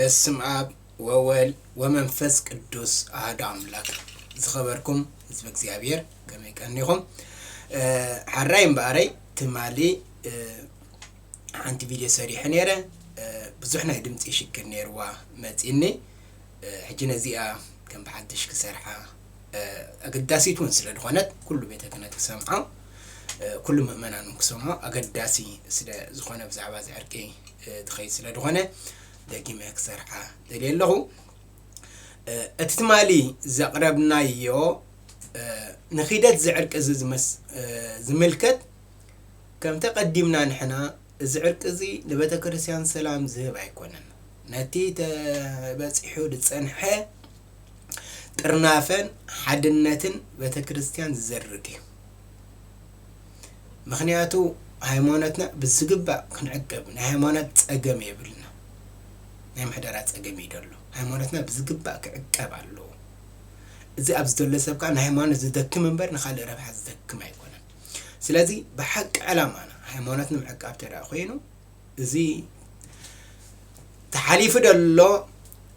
በስም ኣብ ወወልድ ወመንፈስ ቅዱስ ኣሐዱ ኣምላክ። ዝኸበርኩም ህዝቢ እግዚኣብሔር ከመይ ቀኒኹም? እ፣ ሓራይ እምበኣረይ ትማሊ፣ እ፣ ሓንቲ ቪድዮ ሰሪሐ ነይረ። እ፣ ብዙሕ ናይ ድምፂ ሽግር ነይርዋ መፂኒ። እ፣ ሕጂ ነዚኣ ከም ብሓድሽ ክሰርሓ፣ እ፣ ኣገዳሲት እውን ስለ ዝኾነት ኩሉ ቤተ ክህነት ክሰምዖ፣ እ፣ ኩሉ ምእመናን እውን ክሰምዖ ኣገዳሲ ስለ ዝኾነ ብዛዕባ እዚ ዕርቂ፣ እ፣ ትኸይድ ስለ ዝኾነ ደጊመ ክሰርሓ ደልየ ኣለኹ። እ፣ እቲ ትማሊ ዘቕረብናዮ፣ እ፣ ንኺደት እዚ ዕርቂ እዚ ዝመስ-፣ እ፣ ዝምልከት ከምቲ ቀዲምና ንሕና እዚ ዕርቂ እዚ ንቤተ ክርስቲያን ሰላም ዝህብ ኣይኮነን። ነቲ ተበጺሑ ዝጸንሐ ጥርናፈን ሓድነትን ቤተ ክርስቲያን ዝዘርግ እዩ። ምኽንያቱ ሃይማኖትና ብዝግባእ ክንዕቀብ ናይ ሃይማኖት ጸገም የብልና። ናይ ምሕደራ ጸገም እዩ ዘሎ። ሃይማኖትና ብዝግባእ ክዕቀብ ኣለዎ። እዚ ኣብዚ ዘሎ ሰብ ከኣ ንሃይማኖት ዝደክም እምበር ንኻልእ ረብሓ ዝደክም ኣይኮነን። ስለዚ ብሓቂ ዕላማና ሃይማኖት ንምዕቃብ እንተ ደኣ ኮይኑ፣ እዚ ተሓሊፉ ዘሎ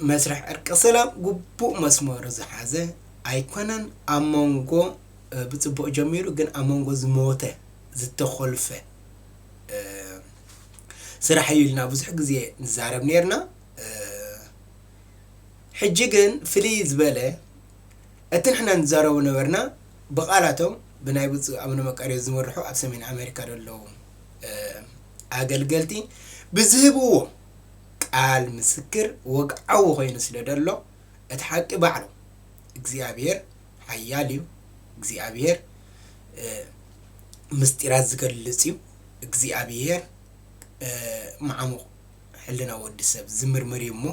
መስርሕ ዕርቂ ሰላም ግቡእ መስመሩ ዝሓዘ ኣይኮነን። ኣብ መንጎ፣ እ፣ ብጽቡቕ ጀሚሩ ግን ኣብ መንጎ ዝሞተ ዝተኾልፈ፣ እ፣ ስራሕ እዩ ኢልና ብዙሕ ግዜ ንዛረብ ነይርና። እ፣ ሕጂ ግን ፍልይ ዝበለ እቲ ንሕና ንዛረቦ ነበርና ብቓላቶም ብናይ ብፁዕ ኣቡነ መቃርዮስ ዝመርሑ ኣብ ሰሜን ኣሜሪካ ዘለዉ፣ እ፣ ኣገልገልቲ ብዝህብዎ ቃል ምስክር ወግዓዊ ኮይኑ ስለ ደሎ እቲ ሓቂ ባዕሉ እግዚኣብሔር ሓያል እዩ። እግዚኣብሔር፣ እ፣ ምስጢራት ዝገልጽ እዩ። እግዚኣብሔር፣ እ፣ መዓሙቕ ሕልና ወዲ ሰብ ዝምርምር እዩ እሞ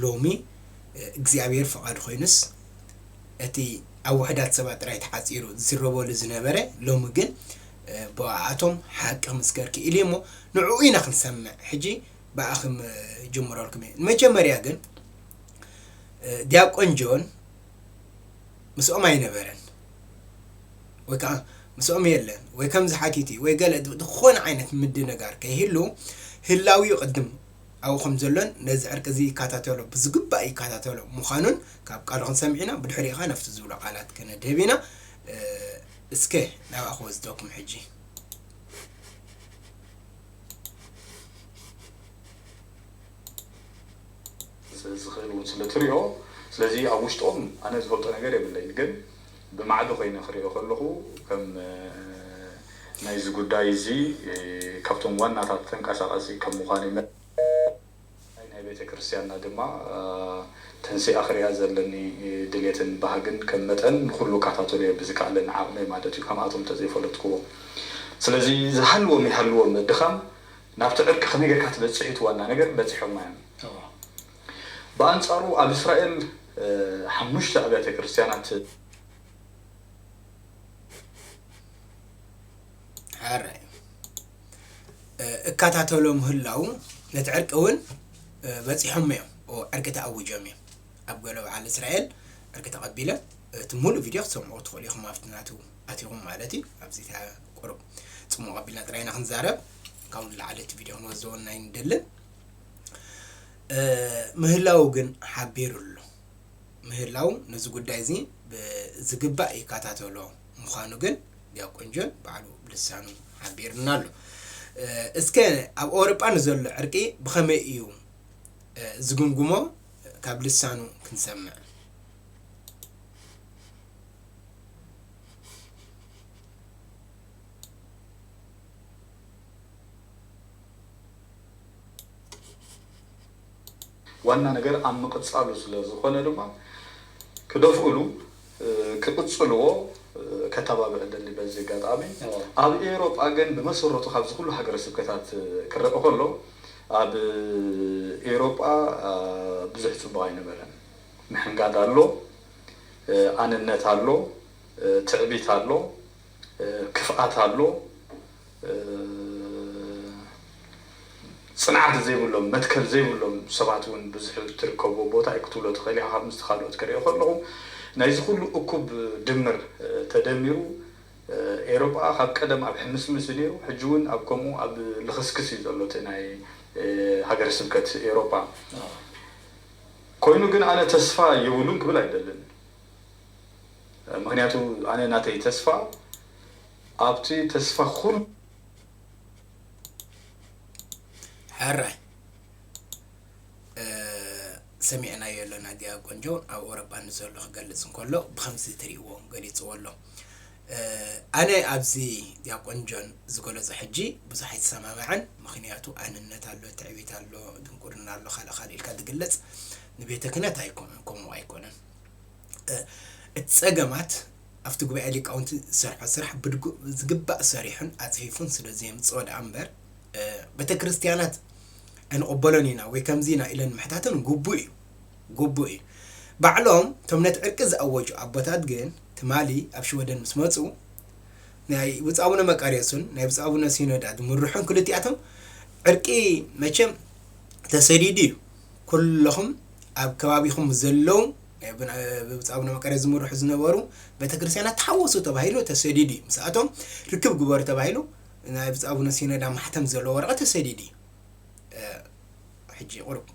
ሎሚ፣ እ፣ እግዚኣብሔር ፍቓድ ኮይኑስ እቲ ኣብ ውሕዳት ሰባት ጥራይ ተሓጺሩ ዝዝረበሉ ዝነበረ ሎሚ ግን፣ እ፣ ብኣቶም ሓቂ ክምስከር ክኢሉ እዩ እሞ ንዕኡ ኢና ክንሰምዕ። ሕጂ ብኣኽም ጅምረልኩም እየ። ንመጀመርያ ግን፣ እ፣ ዲያቆን ጆን ምስኦም ኣይነበረን ወይ ከዓ ምስኦም የለን ወይ ከምዚ ሓቲቱ ወይ ገለ ዝኾነ ዓይነት ምድንጋር ከይህሉ ህላዊኡ ቅድም ኣብኡ ከም ዘሎን ነዚ ዕርቂ እዚ ይከታተሎ ብዝግባእ ይከታተሎ ምዃኑን ካብ ቃሉ ክንሰምዕ ኢና። ብድሕሪኡ ኸዓ ነፍቲ ዝብሎ ቃላት ከነድህብ ኢና። እ፣ እስከ ናብኣ ክወስደኩም ሕጂ። ዝኽእል እውን ስለ ትሪኦ፣ ስለዚ ኣብ ውሽጦም ኣነ ዝፈልጦ ነገር የብለይን፣ ግን ብማዕዶ ኮይነ ክሪኦ ከለኹ ከም፣ እ፣ ናይዚ ጉዳይ እዚ፣ እ፣ ካብቶም ዋናታት ተንቀሳቐሲ ከም ምዃነይ መ-፣ ናይ ቤተ ክርስቲያንና ድማ፣ እ፣ ተንሲኣ ክሪኣ ዘለኒ ድሌትን ባህግን ከም መጠን ንኹሉ እከታተሎ እየ ብዝከኣለኒ ዓቕመይ ማለት እዩ፣ ከምኣቶም እንተዘይፈለጥክዎ። ስለዚ ዝሃልዎም ይሃልዎም ድኻም ናብቲ ዕርቂ ከመይ ጌርካ ትበጽሕ እዩ እቲ ዋና ነገር፣ በጺሖማ እዮም። እዎ። ብኣንጻሩ ኣብ እስራኤል፣ እ፣ ሓሙሽተ ኣብያተ ክርስቲያናት ሕራይ፣ እ፣ እከታተሎ ምህላው ነቲ ዕርቂ እውን፣ እ፣ በጺሖም እዮም። ኦ፣ ዕርቂ ተኣዊጆም እዮም። ኣብ ገለ በዓል እስራኤል ዕርቂ ተቐቢለ፣ እቲ ሙሉእ ቪድዮ ክትሰምዑ ትኽእሉ ኢኹም። ኣብቲ ናቱ ኣቲኹም ማለት እዩ። ኣብዚ እታ ቁሩብ ጽሙቕ ኣቢልና ጥራይ ኢና ክንዛረብ። ካብኡ ንላዕሊ እቲ ቪድዮ ክንወስዶ እውን ኣይንደልን። እ፣ ምህላው ግን ሓቢሩ ኣሎ። ምህላው ነዚ ጉዳይ እዚ ብዝግባእ ይከታተሎ ምዃኑ ግን ዲያቆን ጆን ባዕሉ ብልሳኑ ሓቢሩና ኣሎ። እ፣ እስከ ኣብ ኣውሮጳ ንዘሎ ዕርቂ ብኸመይ እዩ፣ እ፣ ዝግምግሞ ካብ ልሳኑ ክንሰምዕ። ዋና ነገር ኣብ ምቕጻሉ ስለ ዝኾነ ድማ ክደፍእሉ፣ እ፣ ክቕጽልዎ፣ እ፣ ከተባብዕ እደሊ በዚ ኣጋጣሚ። እዎ። ኣብ ኤውሮጳ ግን ብመሰረቱ ካብዚ ኩሉ ሃገረ ስብከታት ክረአ ከሎ ኣብ ኤውሮጳ፣ እ፣ ብዙሕ ጽቡቕ ኣይነበረን። ምሕንጋድ ኣሎ፣ እ፣ ኣነነት ኣሎ፣ እ፣ ትዕቢት ኣሎ፣ እ፣ ክፍኣት ኣሎ፣ እ፣ ጽንዓት ዘይብሎም፣ መትከል ዘይብሎም ሰባት እውን ብዙሕ እትርከብዎ ቦታ እዩ ክትብሎ ትኽእል ኢኻ። ካብ ምስቲ ካልኦት ክሪኦ ከለኹ ናይዚ ኩሉ እኩብ ድምር፣ እ፣ ተደሚሩ፣ እ፣ ኤውሮጳ ካብ ቀደም ኣብ ሕምስምስ እዩ ነይሩ፣ ሕጂ እውን ኣብ ከምኡ ኣብ ልኽስክስ እዩ ዘሎ እቲ ናይ፣ እ፣ ሃገረ ስብከት ኤውሮጳ። ኣዎ። ኮይኑ ግን ኣነ ተስፋ የብሉን ክብል ኣይደልን። ምክንያቱ ኣነ ናተይ ተስፋ ኣብቲ ተስፋ ኩሉ ሕራይ ሰሚዕናዮ ኣለና። ዲያቆን ጆን ኣብ ኣውሮጳ ንዘሎ ክገልጽ እንከሎ ብኸምዚ ትርእይዎ ገሊጽዎ ኣሎ። ኣነ ኣብዚ ዲያቆን ጆን ዝገለጾ ሕጂ ብዙሕ ኣይተሰማምዐን። ምኽንያቱ ኣንነት ኣሎ፣ ትዕቢት ኣሎ፣ ድንቁርና ኣሎ፣ ካልእ ካልእ ኢልካ ዝግለጽ ንቤተ ክህነት ኣይኮነን፣ ከምኡ ኣይኮነን። እቲ ጸገማት ኣብቲ ጉባኤ ሊቃውንቲ ዝሰርሖ ስራሕ ብዝግባእ ሰሪሑን ኣጽፊፉን ስለ ዘየምጽኦ ደኣ እምበር ቤተ ክርስቲያናት ኣይንቕበሎን ኢና ወይ ከምዚ ኢና ኢለን ምሕታተን ግቡእ እዩ፣ ግቡእ እዩ። ባዕሎም እቶም ነቲ ዕርቂ ዝኣወጁ ኣቦታት ግን ትማሊ ኣብ ሽወደን ምስ መጹ ናይ ብፁዕ ኣቡነ መቃርዮስን ናይ ብፁዕ ኣቡነ ሲኖዳ ዝምርሑን ክልቲኣቶም ዕርቂ መቸም ተሰዲዱ እዩ። ኩለኹም ኣብ ከባቢኹም ዘለዉ ብብፁዕ ኣቡነ መቃርዮስ ዝምርሑ ዝነበሩ ቤተክርስትያናት ተሓወሱ ተባሂሉ ተሰዲዱ እዩ። ምስኣቶም ርክብ ግበሩ ተባሂሉ ናይ ብፁዕ ኣቡነ ሲኖዳ ማሕተም ዘለዎ ወረቐት ተሰዲዱ እዩ። ሕጂ ቁሩብ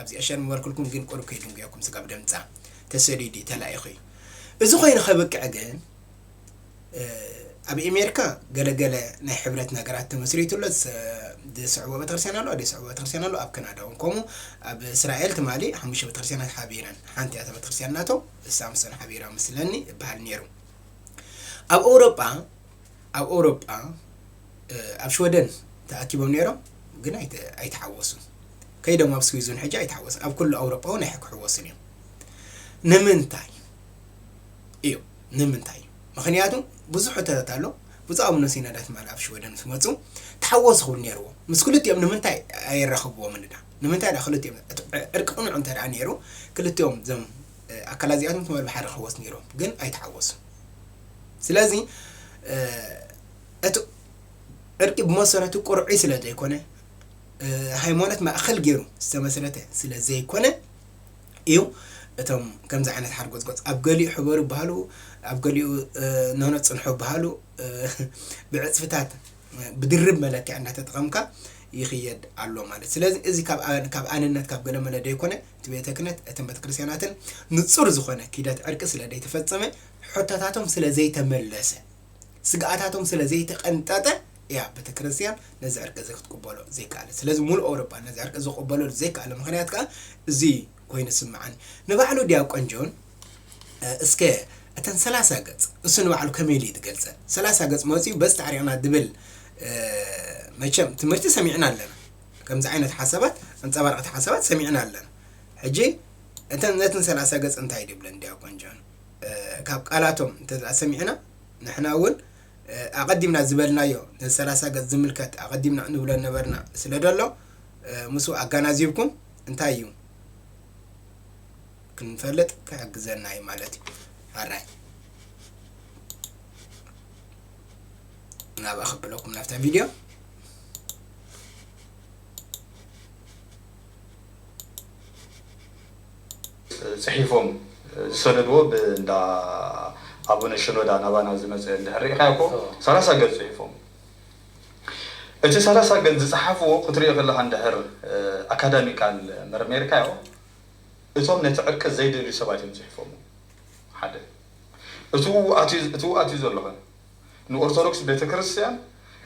ኣብዚ ኣሸር ምበልኩልኩም ግን ቁሩብ ከይድንጉየኩም ስጋብ ደምፃ ተሰዲዱ እዩ፣ ተላኢኹ እዩ። እዚ ኮይኑ ከብቅዕ ግን ኣብ ኣሜሪካ ገለገለ ናይ ሕብረት ነገራት ተመስሪቱ ኣሎ። ዝስዕቦ ቤተክርስትያን ኣሎ፣ ዘይስዕቦ ቤተክርስትያን ኣሎ። ኣብ ካናዳ እውን ከምኡ፣ ኣብ እስራኤል ትማሊ ሓሙሽተ ቤተክርስትያናት ሓቢረን፣ ሓንቲ እያ ቤተክርስትያን ናቶ፣ እሳ ምስን ሓቢራ ምስለኒ ይበሃል ነይሩ። ኣብ ኣውሮጳ ኣብ ኣውሮጳ ኣብ ሽወደን ተኣኪቦም ነይሮም፣ ግን ኣይተሓወሱን። ከይዶም ኣብ ስዊዝን ሕጂ ኣይተሓወሱን። ኣብ ኩሉ ኣውሮጳ እውን ኣይክሕወሱን እዮም። ንምንታይ እዩ? ንምንታይ እዩ? ምኽንያቱ ብዙሕ ሕቶታት ኣሎ። ብፁዕ ኣቡነ ሲኖዳ ትማሊ ኣብ ሽወደን ምስ መፁ ተሓወሱ ክብሉ ነይርዎም። ምስ ክልቲኦም ንምንታይ ኣይራኸብዎምን? ዳ ንምንታይ ዳ ክልቲኦም ዕርቂ ቅኑዕ እንተ ደኣ ነይሩ ክልቲኦም እዞም ኣካላት እዚኣቶም ትማሊ ብሓደ ክሕወሱ ነይርዎም፣ ግን ኣይተሓወሱን። ስለዚ እቲ ዕርቂ ብመሰረቱ ቅርዑይ ስለ ዘይኮነ፣ ሃይማኖት ማእኸል ገይሩ ዝተመስረተ ስለ ዘይኮነ እዩ። እቶም ከምዚ ዓይነት ሓርጎፅጎፅ ኣብ ገሊኡ ሕበሩ ይበሃሉ፣ ኣብ ገሊኡ ኖኖ ፅንሑ ይበሃሉ። ብዕፅፍታት ብድርብ መለክዒ እናተጠቐምካ ይኽየድ ኣሎ ማለት። ስለዚ እዚ ካብ ኣንነት ካብ ገለመለ ዘይኮነ እቲ ቤተ ክህነት እተን ቤተክርስትያናትን ንፁር ዝኾነ ኪደት ዕርቂ ስለ ዘይተፈፀመ፣ ሕቶታቶም ስለ ዘይተመለሰ፣ ስግኣታቶም ስለ ዘይተቐንጠጠ እያ ቤተክርስትያን ነዚ ዕርቂ እዚ ክትቅበሎ ዘይከኣለ። ስለዚ ሙሉእ ኣውሮጳ ነዚ ዕርቂ ዝቕበለሉ ዘይከኣለ ምኽንያት ከዓ እዚ ኮይኑ ስምዓኒ። ንባዕሉ ዲያቆን ጆን እስከ እተን ሰላሳ ገጽ እሱ ንባዕሉ ከመይ ኢሉ እዩ ዝገልጸን? ሰላሳ ገጽ መጺኡ በዚ ታዕሪቕና ዝብል መቸም ትምህርቲ ሰሚዕና ኣለና። ከምዚ ዓይነት ሓሳባት ኣንጸባረቕቲ ሓሳባት ሰሚዕና ኣለና። ሕጂ እተን ነትን ሰላሳ ገጽ እንታይ ድብለን ዲያቆን ጆን? ካብ ቃላቶም እንተ ሰሚዕና ንሕና እውን ኣቐዲምና ዝበልናዮ ነዚ ሰላሳ ገጽ ዝምልከት ኣቐዲምና ንብሎ ነበርና ስለ ደሎ ምስኡ ኣጋናዚብኩም እንታይ እዩ ክንፈልጥ ክሕግዘና እዩ ማለት እዩ። ኣራይ ናብኣ ክብለኩም ናብታ ቪድዮ ፅሒፎም ዝሰደድዎ ብእንዳ ኣቡነ ሽኖዳ ናባና ዝመፀ እንድሕር ርኢኻዮ እኮ ሰላሳ ገፅ ፅሒፎም። እቲ ሰላሳ ገፅ ዝፀሓፍዎ ክትሪኦ ከለካ እንድሕር ኣካዳሚካል መርሜርካዮ እቶም ነቲ ዕርቂ ዘይደልዩ ሰባት እዮም ፅሒፎም። ሓደ እቱ ኣትዩ ዘለኸ ንኦርቶዶክስ ቤተክርስትያን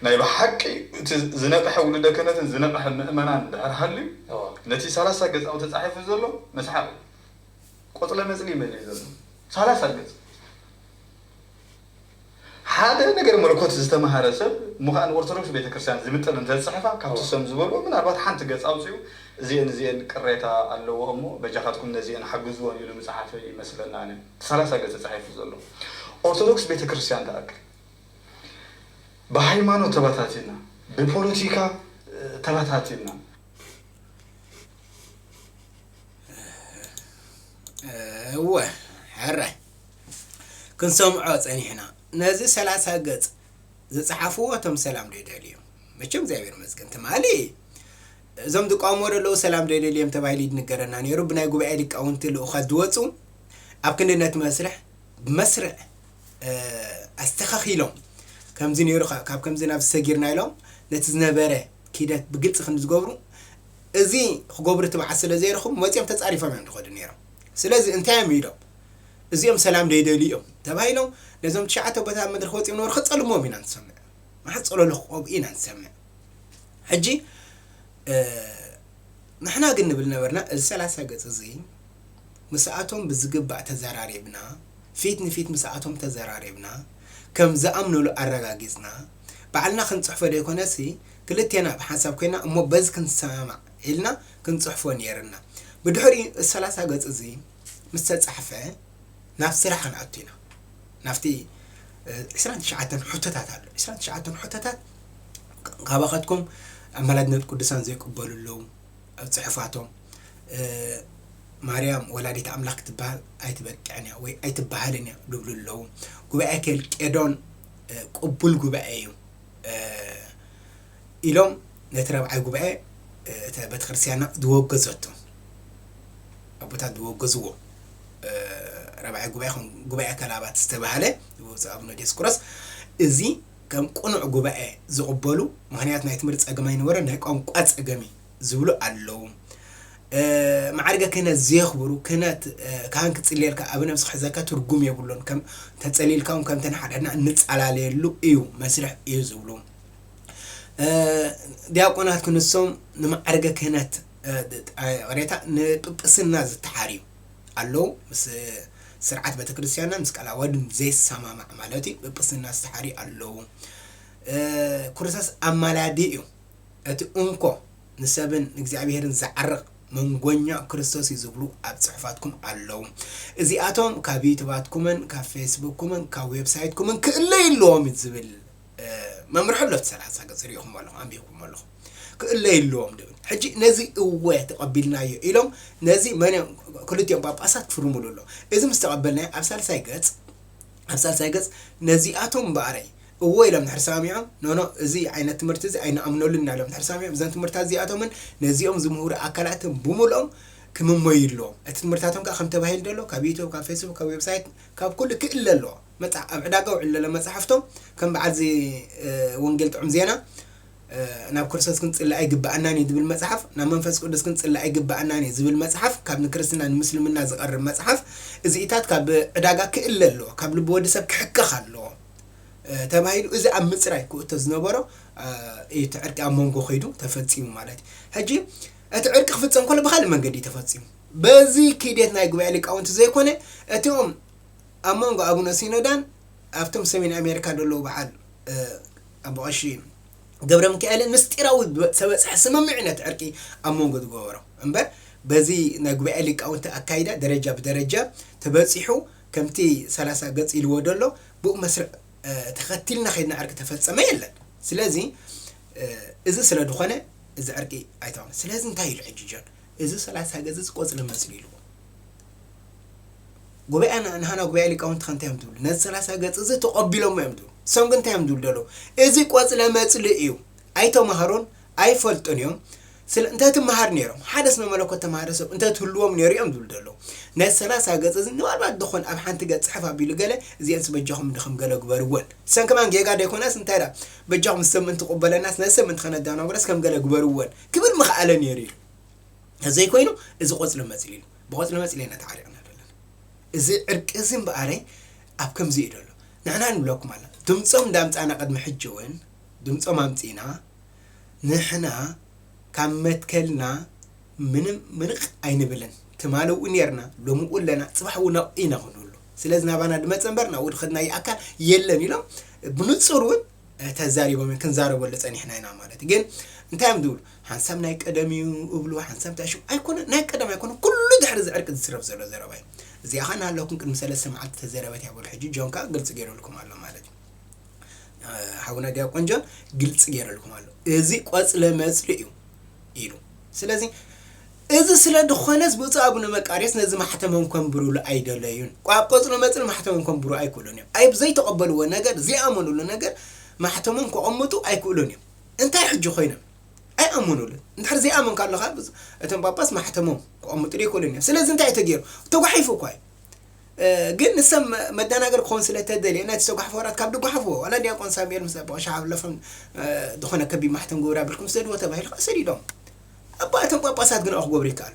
ናይ ብሓቂ እቲ ዝነቕሐ ውሉደ ክህነትን ዝነቕሐ ምእመናን እንድሕር ሃልዩ ነቲ ሰላሳ ገፃዊ ተፃሒፉ ዘሎ መስሓቕ እዩ። ቆፅለ መፅሊ ይመልእ ዘሎ ሰላሳ ገፅ ሓደ ነገር መለኮት ዝተምሃረ ሰብ ምዃን ኦርቶዶክስ ቤተክርስትያን ዝምጥን እንተዝፅሕፋ ካብቲ ሰም ዝበልዎ ምናልባት ሓንቲ ገፅ ኣውፅኡ እዚአን እዚአን ቅሬታ ኣለዎ እሞ በጃኻትኩም ነዚአን ሓግዝዎን ኢሉ ምፅሓፈ ይመስለና። ኣነ ሰላሳ ገፅ ተፃሒፉ ዘሎ ኦርቶዶክስ ቤተክርስትያን ትኣክል ብሃይማኖት ተበታቲና ብፖለቲካ ተበታቲና እወ ሕራይ ክንሰምዖ ፀኒሕና። ነዚ ሰላሳ ገፅ ዝፀሓፍዎ እቶም ሰላም ዶ ይደልዩ እዮም? መቸም እግዚኣብሔር ይመስገን ትማሊ እዞም ዝቃወምዎ ዘለዉ ሰላም ዶ ይደልዩ እዮም ተባሂሉ ይንገረና ነይሩ። ብናይ ጉባኤ ሊቃውንቲ ልኡኻት ዝወፁ ኣብ ክንዲ ነቲ መስርሕ ብመስርዕ ኣስተኻኺሎም ከምዚ ነይሩ ካብ ከምዚ ናብ ሰጊርና ኢሎም ነቲ ዝነበረ ኪደት ብግልፂ ክንዲ ዝገብሩ እዚ ክገብሩ ትብዓት ስለ ዘይረኽቡ መፂኦም ተፃሪፎም እዮም ዝኸዱ ነይሮም። ስለዚ እንታይ እዮም ኢሎም? እዚኦም ሰላም ዘይደልዩ እዮም ተባሂሎም ነዞም ትሽዓተ ኣቦታት ኣብ መድረኽ ወፂኦም ነበሩ ክፀልምዎም ኢና ንሰምዕ። መሓት ፀለሎ ክቐብኡ ኢና ንሰምዕ። ሕጂ ንሕና ግን ንብል ነበርና እዚ ሰላሳ ገፅ እዚ ምስኣቶም ብዝግባእ ተዘራሪብና፣ ፊት ንፊት ምስኣቶም ተዘራሪብና፣ ከም ዝኣምኑሉ ኣረጋጊፅና፣ ባዕልና ክንፅሕፎ ዘይኮነሲ ክልቴና ብሓንሳብ ኮይና እሞ በዚ ክንሰማማዕ ኢልና ክንፅሕፎ ነይርና። ብድሕሪኡ ሰላሳ ገፅ እዚ ምስ ተፃሕፈ ናብ ስራሕ ክንኣቱ ኢና። ናብቲ ዕስራን ትሽዓተን ሕቶታት ኣሎ። ዕስራን ትሽዓተን ሕቶታት ካባኸትኩም ኣማላድነት ቅዱሳን ዘይቅበሉ ኣለዉ። ኣብ ፅሑፋቶም ማርያም ወላዲት ኣምላኽ ክትበሃል ኣይትበቅዕን እያ ወይ ኣይትበሃልን እያ ዝብሉ ኣለዉ። ጉባኤ ኬልቄዶን ቅቡል ጉባኤ እዩ ኢሎም ነቲ ረብዓይ ጉባኤ እተ ቤተክርስትያንና ዝወገዘቶ ኣቦታት ዝወገዝዎ ረብዓይ ጉባኤ ከም ጉባኤ ከላባት ዝተባሃለ ብፁዕ ኣቡነ ዲዮስቆሮስ እዚ ከም ቅኑዕ ጉባኤ ዝቕበሉ ምክንያት ናይ ትምህርቲ ፀገም ኣይነበረ ናይ ቋንቋ ፀገም እዩ ዝብሉ ኣለዉ። ማዕርገ ክህነት ዘየኽብሩ ክህነት ካህን ክፅልየልካ ኣብ ነብሲ ክሕዘካ ትርጉም የብሉን። ከም ተፀሊልካ እውን ከምተን ሓዳድና እንፃላለየሉ እዩ መስርሕ እዩ ዝብሉ። ዲያቆናት ክንሶም ንማዕርገ ክህነት ቅሬታ ንጵጵስና ዝተሓርዩ ኣለዉ። ምስ ስርዓት ቤተክርስትያንና ምስ ቃል ኣዋድን ዘይሰማማዕ ማለት እዩ። ጵጵስና ዝተሓርዩ ኣለዉ። ክርስቶስ ኣማላዲ እዩ። እቲ እንኮ ንሰብን ንእግዚኣብሔርን ዝዓርቕ መንጎኛ ክርስቶስ እዩ ዝብሉ ኣብ ጽሑፋትኩም ኣለዉ። እዚኣቶም ካብ ዩቱባትኩምን ካብ ፌስቡክኩምን ካብ ዌብሳይትኩምን ክእለዩ ኣለዎም እዩ ዝብል መምርሒ ኣሎ። እቲ ሰላሳ ገጽ ሪኢኹም ኣለኹም፣ ኣንቢብኩም ኣለኹም። ክእለዩ ኣለዎም ዝብል። ሕጂ ነዚ እወ ተቐቢልናዮ ኢሎም ነዚ መን እዮም ክልቲኦም ጳጳሳት ክፍርሙሉ ኣሎ። እዚ ምስ ተቐበልናዮ ኣብ ሳልሳይ ገጽ ኣብ ሳልሳይ ገጽ ነዚኣቶም እምበኣረይ እወ ኢሎም ድሕር ሰማሚዖም ኖኖ እዚ ዓይነት ትምህርቲ እዚ ኣይንኣምነሉን ኢና ኢሎም ድሕር ሰማሚዖም እዘን ትምህርታት እዚኣቶምን ነዚኦም ዝምህሩ ኣካላትን ብምልኦም ክምመዩ ኣለዎም። እቲ ትምህርታቶም ከዓ ከም ተባሂሉ ዘሎ ካብ ዩቱብ ካብ ፌስቡክ ካብ ዌብሳይት ካብ ኩሉ ክእለ ኣለዎ። መጽሓ ኣብ ዕዳጋ ውዕል ዘሎ መጽሓፍቶም ከም በዓል እዚ ወንጌል ጥዑም ዜና ናብ ክርስቶስ ክንጽሊ ኣይግብኣናን እዩ ዝብል መጽሓፍ፣ ናብ መንፈስ ቅዱስ ክንጽሊ ኣይግብኣናን እዩ ዝብል መጽሓፍ፣ ካብ ንክርስትና ንምስልምና ዝቐርብ መጽሓፍ፣ እዚኢታት ካብ ዕዳጋ ክእለ ኣለዎ፣ ካብ ልቢ ወዲ ሰብ ክሕከኽ ኣለዎ ተባሂሉ። እዚ ኣብ ምጽራይ ክእቶ ዝነበሮ እዩ እቲ ዕርቂ ኣብ መንጎ ከይዱ ተፈጺሙ ማለት እዩ። ሕጂ እቲ ዕርቂ ክፍጸም ከሎ ብኻልእ መንገዲ እዩ ተፈጺሙ። በዚ ክደት ናይ ጉባኤ ሊቃውንቲ ዘይኮነ እቲኦም ኣብ መንጎ ኣቡነ ሲኖዳን ኣብቶም ሰሜን ኣሜሪካ ዘለዉ በዓል ኣቦ ቀሺ ገብረ ሚካኤልን ምስጢራዊ ዝበፅሐ ስምምዕነት ዕርቂ ኣብ መንጎ ዝገበሮ እምበር በዚ ናይ ጉባኤ ሊቃውንቲ ኣካይዳ ደረጃ ብደረጃ ተበፂሑ ከምቲ ሰላሳ ገፅ ኢልዎ ዘሎ ብኡ መስርዕ ተኸቲልና ከይድና ዕርቂ ተፈፀመ የለን። ስለዚ እዚ ስለ ዝኾነ እዚ ዕርቂ ኣይተኾነ። ስለዚ እንታይ ኢሉ ሕጂ ጆን እዚ ሰላሳ ገፅ እዚ ቆፅሊ መፅሊ ኢልዎ ጉባኤ ንሃና ጉባኤ ሊቃውንቲ ከ እንታይ እዮም ትብሉ? ነዚ ሰላሳ ገጽ እዚ ተቐቢሎሞ እዮም ትብሉ። እሶም ግን እንታይ እዮም ዝብሉ ዘለዉ? እዚ ቆጽለ መጽሊ እዩ። ኣይተማሃሩን ኣይፈልጡን እዮም። ስለ እንተ ትመሃር ነይሮም ሓደ ስነ መለኮት ተማሃረ ሰብ እንተ ትህልዎም ነይሩ እዮም ዝብሉ ዘለዉ። ነዚ ሰላሳ ገጽ እዚ ንባልባት ድኾን ኣብ ሓንቲ ገጽ ጽሕፍ ኣቢሉ ገለ እዚአንስ በጃኹም ድኽም ገለ ግበርወን። እሰን ከማን ጌጋ ደይኮናስ እንታይ ዳ በጃኹም ሰብ ምእንቲ ቅበለናስ ነዚ ሰብ ምእንቲ ከነዳናግረስ ከም ገለ ግበርወን ክብል ምኽኣለ ነይሩ እዩ። ዘይኮይኑ እዚ ቆጽሊ መጽሊ ኢሉ ብቆጽሊ መጽሊ ኢና ተዓሪቕና ዘለና። እዚ ዕርቂ እዚ እምበኣረይ ኣብ ከምዚ እዩ ዘሎ። ንሕና ንብለኩም ኣላ ድምፆም እንዳምፃና ቅድሚ ሕጂ እውን ድምፆም ኣምፂና ንሕና ካብ መትከልና ምንም ምንቕ ኣይንብልን። ትማሊ እውን ነርና፣ ሎሚ እውን ኣለና፣ ፅባሕ እውን ኣብኡ ኢና ክንህሉ። ስለዚ ናባና ድመፀ እምበር ናብኡ ድኸድናዮ ኣካል የለን ኢሎም ብንፁር እውን ተዛሪቦም እዮም ክንዛረበሉ ፀኒሕና ኢና ማለት እዩ። ግን እንታይ እዮም ዝብሉ ሓንሳብ ናይ ቀደም እዩ እብሉ ሓንሳብ እንታይ ሽም ኣይኮነ ናይ ቀደም ኣይኮነ ኩሉ ድሕሪ እዚ ዕርቂ ዝስረብ ዘሎ ዘረባ እዩ። እዚኣ ኸ ናሃለኩም ቅድሚ ሰለስተ መዓልቲ ተዘረበት እያ በሉ ሕጂ ጆን ከዓ ግልፂ ገይረልኩም ኣሎ ማለት እዩ። ሓውና ዲያቆን ጆን ግልፂ ገይረልኩም ኣሎ። እዚ ቆፅለ መፅሊ እዩ ኢሉ። ስለዚ እዚ ስለ ዝኾነስ ብፁዕ ኣቡነ መቃርዮስ ነዚ ማሕተሞም ከንብሩሉ ኣይደለዩን። ኣብ ቆፅሎ መፅሊ ማሕተሞም ከንብሩ ኣይክእሉን እዮም። ኣብ ዘይተቐበልዎ ነገር ዘይኣመኑሉ ነገር ማሕተሞም ከቐምጡ ኣይክእሉን እዮም። እንታይ ሕጂ ኮይኖም ኣይኣመኑሉን። እንድሕር ዘይኣመንካ ኣለኻ እቶም ጳጳስ ማሕተሞም ከቐምጡ ኣይክእሉን እዮም። ስለዚ እንታይ ተገይሩ ተጓሒፉ እኳ እዩ። ግን ንሰብ መደናገር ክኾን ስለ ተደልየ ነቲ ዝተጓሕፈ ወራት ካብ ድጓሓፍዎ ዋላ ዲያቆን ሳሙኤል ምስ ኣቦ ቀሺ ሓለፎም ዝኾነ ከቢድ ማሕተም ግብር ኣቢልኩም ስደድዎ ተባሂሉ ከዓ ሰዲዶም። እባ እቶም ጳጳሳት ግን ክገብሩ ይከኣሉ።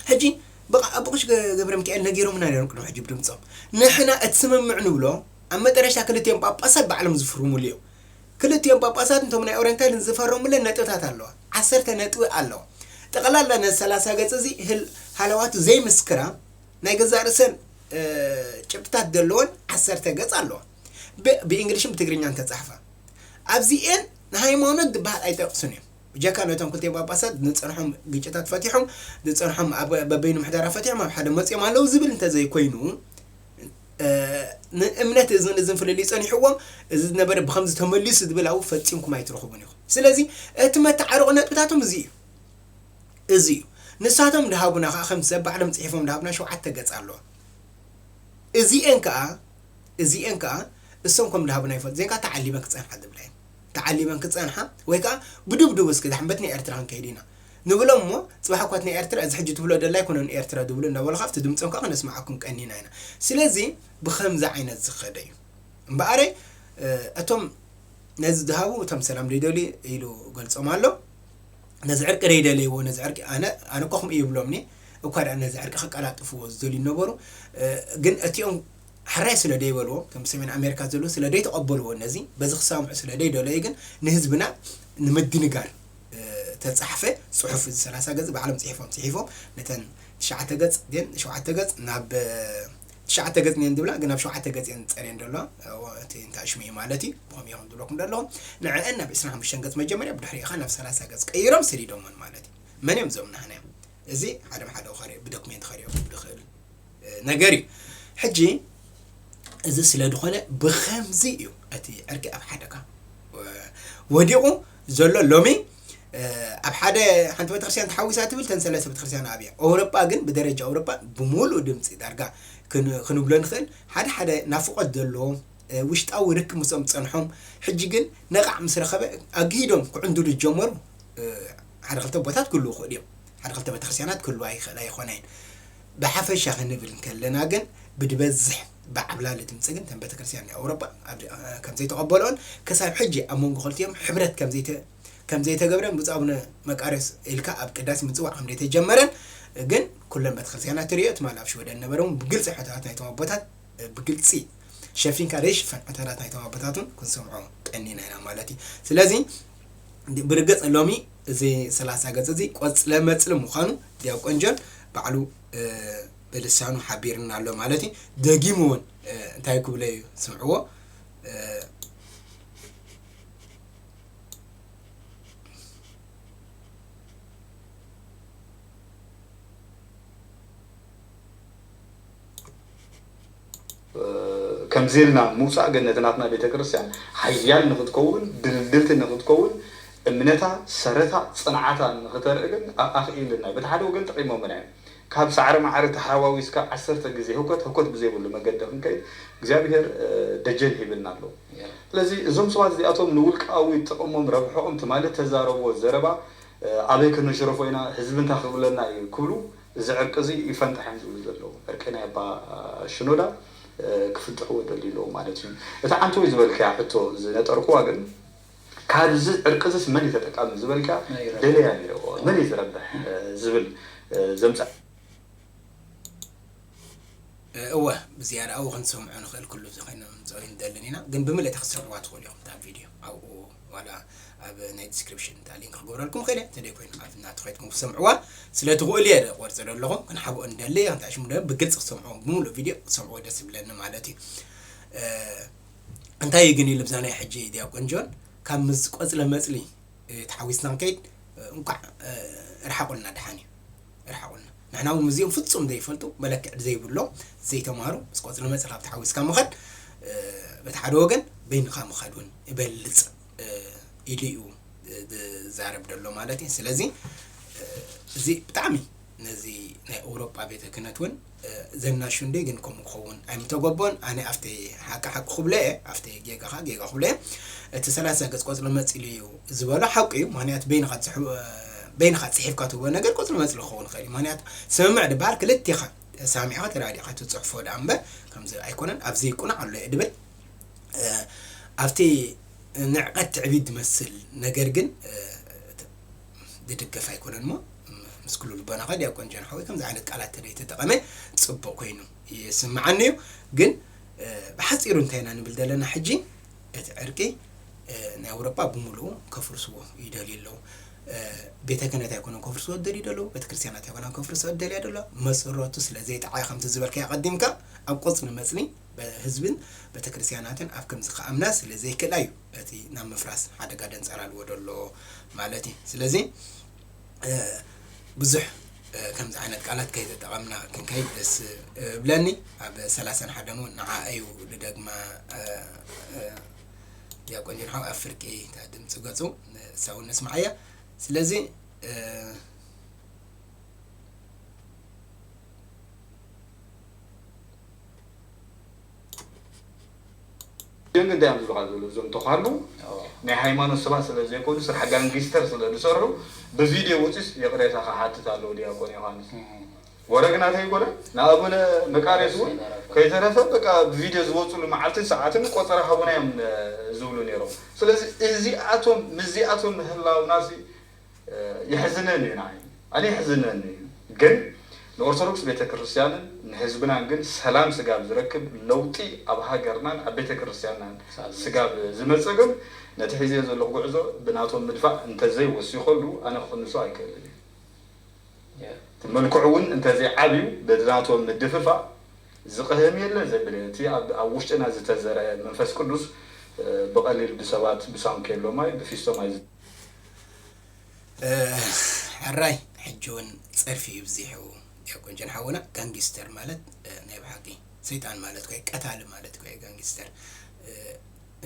ሕጂ ብቓ-፣ ኣቦ ቀሺ ገ-፣ ገብረ ሚካኤል ነጊሮምና ነይሮም ቅድሚ ሕጂ ብድምፆም። ንሕና እቲ ስምምዕ ንብሎ ኣብ መጠረሽታ ክልቲኦም ጳጳሳት ባዕሎም ዝፍርሙሉ እዮም። ክልቲኦም ጳጳሳት እንቶም ናይ ኦሪየንታልን ዝፈረሙለን ነጥብታት ኣለዋ። ዓሰርተ ነጥቢ ኣለዋ። ጠቕላላ ነዚ ሰላሳ ገጽ እዚ ህል-፣ ሃለዋቱ ዘይምስክራ ናይ ገዛእ ርእሰን፣ እ፣ ጭብጥታት ዘለወን ዓሰርተ ገጽ ኣለዋ። ብ-፣ ብእንግሊሽን ብትግርኛን ተጻሕፋ። ኣብዚኤን ንሃይማኖት ዝበሃል ኣይጠቕሱን እዮም። ብጀካ ነቶም ክልቲኦም ጳጳሳት ንጸንሖም ግጭታት ፈቲሖም፣ ንጸንሖም ኣብ በበይኑ ምሕደራ ፈቲሖም ኣብ ሓደ መጺኦም ኣለዉ ዝብል እንተዘይኮይኑ፣ እ፣ ንእምነት እዝን እዝን ፍልልይ ጸኒሕዎም፣ እዚ ዝነበረ ብኸምዚ ተመሊሱ ዝብል ኣብኡ ፈጺምኩም ኣይትረኽቡን ኢኹም። ስለዚ እቲ መተዓረቑ ነጥብታቶም እዚ እዩ። እዚ እዩ። ንሳቶም ድሃቡና ከኣ ከም ሰብ ባዕሎም ጽሒፎም ድሃቡና ሸውዓተ ገጽ ኣለዋ። እዚኤን ከኣ፣ እዚኤን ከኣ እሶም ከም ድሃቡና ይፈልጡ። እዚኤን ከኣ ተዓሊበን ክጸንሓ ዝብላ እየን። ተዓሊበን ክጸንሓ ወይ ከኣ ብድብድብ እስኪ ዳሕንበት ናይ ኤርትራ ክንከይድ ኢና ንብሎም እሞ፣ ጽባሕ እኳ እቲ ናይ ኤርትራ እዚ ሕጂ ትብሎ ደላ ኣይኮነን ኤርትራ ዝብሉ እንዳበሉ ካብቲ ድምጾም ከኣ ክነስምዓኩም ቀኒና ኢና። ስለዚ ብኸምዚ ዓይነት ዝኸደ እዩ። እምበኣረይ፣ እ፣ እቶም ነዚ ዝሃቡ እቶም ሰላም ደይደልዩ ኢሉ ገልጾም ኣሎ። ነዚ ዕርቂ ደይደለይዎ፣ ነዚ ዕርቂ ኣነ፣ ኣነ እኮ ከምኡ ይብሎምኒ፣ እኳ ደኣ ነዚ ዕርቂ ከቀላጥፍዎ ዝደልዩ ነበሩ። እ፣ ግን እቲኦም ሕራይ ስለ ደይበልዎ፣ እቶም ሰሜን ኣሜሪካ ዘለዉ ስለ ደይተቐበልዎ ነዚ፣ በዚ ክሰምዑ ስለ ደይደለዩ ግን ንህዝብና ንምድንጋር፣ እ፣ ተጻሕፈ ጽሑፍ፣ እዚ ሰላሳ ገጽ ባዕሎም ጽሒፎም፣ ጽሒፎም ነተን ትሽዓተ ገጽ ድየን ሸውዓተ ገጽ ናብ፣ እ፣ ትሽዓተ ገጽ እየን ዝብላ፣ ግን ኣብ ሸውዓተ ገጽ እየን ዝጸርየን ዘለዋ። እ፣ እቲ እንታይ ሽሙ እዩ ማለት እዩ፣ ብኸምኡ እዮም ዝብለኩም ዘለኹም። ንዕአን ናብ ዕስራን ሓሙሽተን ገጽ መጀመርያ፣ ብድሕሪኡ ኸኣ ናብ ሰላሳ ገጽ ቀይሮም ሰዲዶመን ማለት እዩ። መን እዮም እዞም ናህና እዮም? እዚ ሓደ ብሓደ ኸሪኦ፣ ብዶክሜንት ኸሪኦ ዝኽእል፣ እ፣ ነገር እዩ። ሕጂ እዚ ስለ ዝኾነ ብኸምዚ እዩ እቲ ዕርቂ ኣብ ሓደጋ፣ እ፣ ወዲቑ ዘሎ። ሎሚ፣ እ፣ ኣብ ሓደ ሓንቲ ቤተክርስትያን ተሓዊሳ ትብል፣ ተን ሰለስተ ቤተክርስትያን ኣብያ። ኣውሮጳ ግን ብደረጃ ኣውሮጳ ብምሉእ ድምፂ ዳርጋ ክን-፣ ክንብሎ ንኽእል። ሓደ ሓደ ናፍቖት ዘለዎም፣ እ፣ ውሽጣዊ ርክብ ምስኦም ዝጸንሖም፣ ሕጂ ግን ነቓዕ ምስ ረኸበ ኣግሂዶም ክዕንድሉ ዝጀመሩ፣ እ፣ ሓደ ክልተ ቦታት ክህልዉ ይኽእሉ እዮም። ሓደ ክልተ ቤተክርስትያናት ክህልዋ ይኽእላ ይኾና እየን። ብሓፈሻ ክንብል እንከለና ግን ብድበዝሕ ብዓብላሊ ድምፂ ግን እተን ቤተክርስትያን ናይ ኣውሮጳ ኣብ፣ እ፣ ከም ዘይተቐበልኦን ክሳብ ሕጂ ኣብ መንጎ ክልቲኦም ሕብረት ከም ዘይተ-፣ ከም ዘይተገብረን ብፁዕ ኣቡነ መቃርዮስ ኢልካ ኣብ ቅዳሴ ምጽዋዕ ከም ዘይተጀመረን ግን ኩለን ቤተክርስትያናት ትርእዮ ትማሊ ኣብ ሽወደን ነበረ እውን ብግልፂ ሕቶታት ናይቶም ኣቦታት ብግልፂ ሸፊንካ ዘይሽፈን ዕታራት ናይቶም ኣቦታት እውን ክንሰምዖ ቀኒና ኢና ማለት እዩ። ስለዚ ብርግፅ ሎሚ እዚ ሰላሳ ገፅ እዚ ቆፅለ መፅሊ ምዃኑ ዲያቆን ጆን ባዕሉ፣ እ፣ ብልሳኑ ሓቢርና ኣሎ ማለት እዩ። ደጊሙ እውን፣ እ፣ እንታይ ክብሎ እዩ ስምዕዎ። እ፣ ከምዚ ኢልና ምውፃእ ግን ነቲ ናትና ቤተክርስትያን ሓያል ንክትከውን፣ ድልድልቲ ንክትከውን፣ እምነታ፣ ሰረታ፣ ፅንዓታ ንክተርኢ ግን ኣ-፣ ኣኽኢልና እዩ። በቲ ሓደ ወገን ጠቒሞምና እዮም። ካብ ሳዕሪ ማዕሪ ተሓዋዊስካ ዓሰርተ ግዜ ህውከት፣ ህውከት ብዘይብሉ መገዲ ክንከይድ እግዚኣብሔር፣ እ፣ ደጀን ሂብና ኣሎ። ያ። ስለዚ እዞም ሰባት እዚኣቶም ንውልቃዊ ጥቕሞም፣ ረብሖኦም፣ ትማሊ ተዛረብዎ ዘረባ፣ እ፣ ኣበይ ከነሽረፎ ኢና፣ ህዝቢ እንታይ ክብለና እዩ ክብሉ፣ እዚ ዕርቂ እዚ ይፈንጣሕ እዮም ዝብሉ ዘለዉ። ዕርቂ ናይ ኣባ ሽኖዳ፣ እ፣ ክፍንጥሕዎ ደልዩ ኣለዉ ማለት እዩ። እቲ ዓንተወይ ዝበልካያ ሕቶ ዝነጠርኩዋ ግን፣ ካብዚ ዕርቂ እዚስ መን እዩ ተጠቃሚ ዝበልካ፣ መን እዩ ረብሐ? ደለያ ነይርዎ፣ መን እዩ ዝረብሕ፣ እ፣ ዝብል፣ እ፣ ዘምጻ-፣ እወ፣ ብዝያዳ ኣብኡ ክንሰምዖ ንኽእል፣ ኩሉ እዚ ከይነምጽኦ ኣይንደልን ኢና፣ ግን ብምልእታ ክትሰምዕዋ ትኽእሉ ኢኹም እታ ቪድዮ። ኣብኡ ዋላ ኣብ ናይ ዲስክሪፕሽን እታ ሊንክ ክገብረልኩም ክእል እየ፣ እንተደይ ኮይኑ ኣብ ናቱ ከይድኩም ክትሰምዕዋ ስለ ትኽእሉ እየ ቆርጽ ዘለኹ፣ ክንሓብኦ ንደሊ፣ እንታይ ሽሙ ዶ ብግልጺ ክትሰምዕዎ፣ ብምሉእ ቪድዮ ክትሰምዕዎ ደስ ይብለኒ ማለት እዩ። እ፣ እንታይ እዩ ግን ኢሉ ብዛ ናይ ሕጂ ዲያቆን ጆን፣ ካብ ምስ ቆጽለ መጽሊ እ፣ ተሓዊስና ክንከይድ፣ እ፣ እንቋዕ፣ እ፣ ርሓቑልና፣ ደሓን እዩ። ርሓቑልና። ንሕና እውን ምስዚኦም ፍጹም ዘይፈልጡ፣ መለክዒ ዘይብሎም፣ ዘይተማሃሩ፣ ምስ ቆጽሊ መጽሊ ካብ ተሓዊስካ ምኸድ፣ እ፣ በቲ ሓደ ወገን በይንኻ ምኻድ እውን ይበልጽ፣ እ፣ ኢሉ እዩ፣ እ፣ ዝዛረብ ዘሎ ማለት እዩ። ስለዚ፣ እ፣ እዚ ብጣዕሚ ነዚ ናይ ኣውሮጳ ቤተ ክህነት እውን፣ እ፣ ዘናሹ እንዲ ግን ከምኡ ክኸውን ኣይምተገቦን። ኣነ ኣብቲ ሓቂ ሓቂ ክብሎ እየ፣ ኣብቲ ጌጋ ኸዓ ጌጋ ክብሎ እየ። እቲ ሰላሳ ገጽ ቆጽሊ መጽሊ እዩ ዝበሎ ሓቂ እዩ። ምኽንያቱ በይንኻ ትጽሕ-፣ እ፣ በይንኻ ጽሒፍካ ትህቦ ነገር ቆጽሊ መጽሊ ክኸውን ይኽእል እዩ። ምኽንያቱ ስምምዕ ድበሃል ክልቴኻ ተሳሚዕኻ ተረዳዲእኻ ትጽሕፎ ደኣ እምበር ከምዚ ኣይኮነን። ኣብዚ ይቁናዕ ኣሎ እየ ድብል። እ፣ ኣብቲ ንዕቀት ትዕቢት ዝመስል ነገር ግን፣ እ፣ ዝድገፍ ኣይኮነን። እሞ ምስ ኩሉ ልቦናኻ ዲያቆን ጆን ሓወይ ከምዚ ዓይነት ቃላት ተደይተጠቐመ ጽቡቕ ኮይኑ ይስምዓኒ እዩ። ግን ብሓፂሩ እንታይ ኢና ንብል ዘለና ሕጂ? እቲ ዕርቂ ናይ ኣውሮጳ ብምሉኡ ከፍርስዎ ይደልዩ ኣለዉ። ቤተ ክህነት ኣይኮነን ከፍርስዎ ዝደልዩ ዘለዉ፣ ቤተ ክርስቲያናት ኣይኮነን ከፍርስዎ ዝደልያ ዘሎ። መሰረቱ ስለ ዘይጠዓየ ከምቲ ዝበልካዮ ቀዲምካ ኣብ ቆፅሊ መፅሊ ህዝብን ቤተ ክርስቲያናትን ኣብ ከምዚ ክኣምና ስለ ዘይክእላ እዩ እቲ ናብ ምፍራስ ሓደጋ ደንፀራልዎ ዘሎ ማለት እዩ። ስለዚ ብዙሕ ከምዚ ዓይነት ቃላት ከይተጠቐምና ክንከይድ ደስ እብለኒ። ኣብ ሰላሳን ሓደን እውን ንዓ እዩ ዝደግማ ዲያቆን ጆን ሓው ኣብ ፍርቂ እታ ድምፂ ገፁ ንሳ እውን ነስምዓያ። ስለዚ ግን እንታይ እዮም ዝብሉኻ ዘለዉ እዞም ተዃሉ ናይ ሃይማኖት ሰባት ስለ ዘይኮኑ ስራሕ ጋንጊስተር ስለ ዝሰርሑ ብቪድዮ ወፂስ ይቕሬታ ክሓትት ኣለዎ ዲያቆን ዮሃንስ ወረ ግና ተይኮነ ንኣቡነ መቃርዮስ እውን ከይተረፈ በቃ ብቪድዮ ዝወፅሉ መዓልትን ሰዓትን ቆፀራ ሃቡና እዮም ዝብሉ ነይሮም። ስለዚ እዚኣቶም ምስዚኣቶም ምህላውናሲ የሕዝነኒ እዩ ንዓይ ኣነ የሕዝነኒ እዩ ግን ንኦርቶዶክስ ቤተክርስትያንን ንህዝብናን ግን ሰላም ስጋብ ዝረክብ ለውጢ ኣብ ሃገርናን ኣብ ቤተክርስትያንናን ስጋብ ዝመፅእ ግን ነቲ ሒዘዮ ዘለኹ ጉዕዞ ብናቶም ምድፋእ እንተዘይወሲኸሉ ኣነ ክቕንሶ ኣይክእልን እየ መልክዑ እውን እንተዘይዓብዩ ብናቶም ምድፍፋእ ዝቕህም የለን ዘብል እቲ ኣብ ውሽጥና ዝተዘርአ መንፈስ ቅዱስ ብቐሊል ብሰባት ብሳንኬሎ ማይ ብፊስቶ ማይ ሕራይ ሕጂ እውን ፀርፊ ይብዚሑ ዲያቆን ጀን ሓውና ጋንጊስተር ማለት ናይ ብሓቂ ሰይጣን ማለት ኮይ ቀታሊ ማለት ኮይ ጋንጊስተር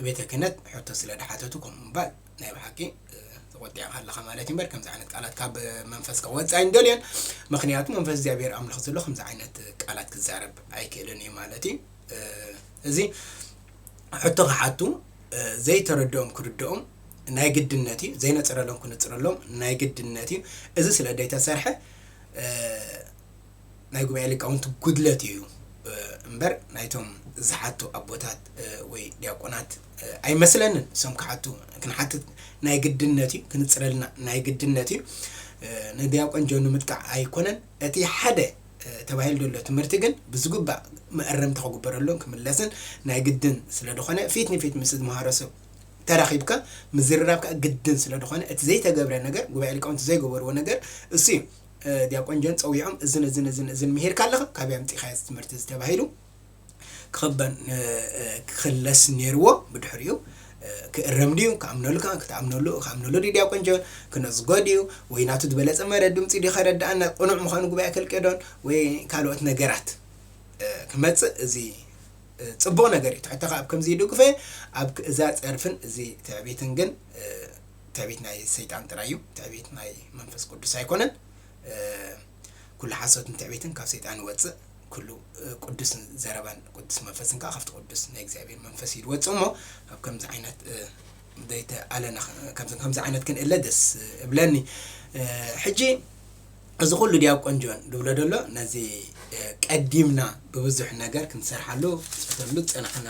ቤተ ክህነት ሕቶ ስለ ድሓተቱ ከምኡ ምባል ናይ ብሓቂ ተቆጢዕካ ኣለካ ማለት እዩ እምበር ከምዚ ዓይነት ቃላት ካብ መንፈስካ ክወፅእ ኣይንደልዮን ምክንያቱ መንፈስ እግዚኣብሔር ኣምላኽ ዘሎ ከምዚ ዓይነት ቃላት ክዛረብ ኣይክእልን እዩ ማለት እዩ እዚ ሕቶ ክሓቱ ዘይተረድኦም ክርድኦም ናይ ግድነት እዩ ዘይነፅረሎም ክንፅረሎም ናይ ግድነት እዩ እዚ ስለ ዘይተሰርሐ ናይ ጉባኤ ሊቃውንቲ ጉድለት እዩ እምበር ናይቶም ዝሓቱ ኣቦታት ወይ ዲያቆናት ኣይመስለንን እሶም ክሓቱ ክንሓትት ናይ ግድነት እዩ ክንፅረልና ናይ ግድነት እዩ ንዲያቆን ጆን ንምጥቃዕ ኣይኮነን እቲ ሓደ ተባሂሉ ዘሎ ትምህርቲ ግን ብዝግባእ መእረምቲ ክግበረሉን ክምለስን ናይ ግድን ስለ ዝኾነ ፊት ንፊት ምስ ዝመሃሮ ሰብ ተራኺብካ ምዝርራብ ከዓ ግድን ስለ ዝኾነ እቲ ዘይተገብረ ነገር ጉባኤ ሊቃውንቲ ዘይገበርዎ ነገር እሱ እዩ ዲያቆን ጆን ፀዊዖም እዝን እዝን እዝን እዝን ምሂርካ ኣለኻ ካበይ ኣምፂእኻ እዚ ትምህርቲ እዚ ተባሂሉ ክኽበን ክኽለስ ነይርዎ ብድሕሪኡ ክእረም ድዩ ክኣምነሉ ክትኣምነሉ ክኣምነሉ ድዩ ዲያቆን ጆን ክነዝጎ ድዩ ወይ ናቱ ዝበለፀ መረ ድምፂ ድዩ ከረድኣና ቅኑዕ ምዃኑ ጉባኤ ከልቄዶን ወይ ካልኦት ነገራት ክመፅእ እዚ ፅቡቕ ነገር እዩ ትሕተኻ ኣብ ከምዚ ይድግፈ ኣብ እዛ ፀርፍን እዚ ትዕቢትን ግን ትዕቢት ናይ ሰይጣን ጥራይ እዩ ትዕቢት ናይ መንፈስ ቅዱስ ኣይኮነን ኩሉ ሓሶትን ትዕቢትን ካብ ሰይጣን ይወፅእ ኩሉ ቅዱስ ዘረባን ቅዱስ መንፈስን ከዓ ካብቲ ቅዱስ ናይ እግዚኣብሔር መንፈስ እዩ ዝወፅእ እሞ ካብ ከምዚ ዓይነት ዘይተኣለና ከምዚ ዓይነት ክንእለ ደስ እብለኒ ሕጂ እዚ ኩሉ ዲያቆን ጆን ዝብሎ ዘሎ ነዚ ቀዲምና ብብዙሕ ነገር ክንሰርሓሉ ንፅሕተሉ ዝፀናሕና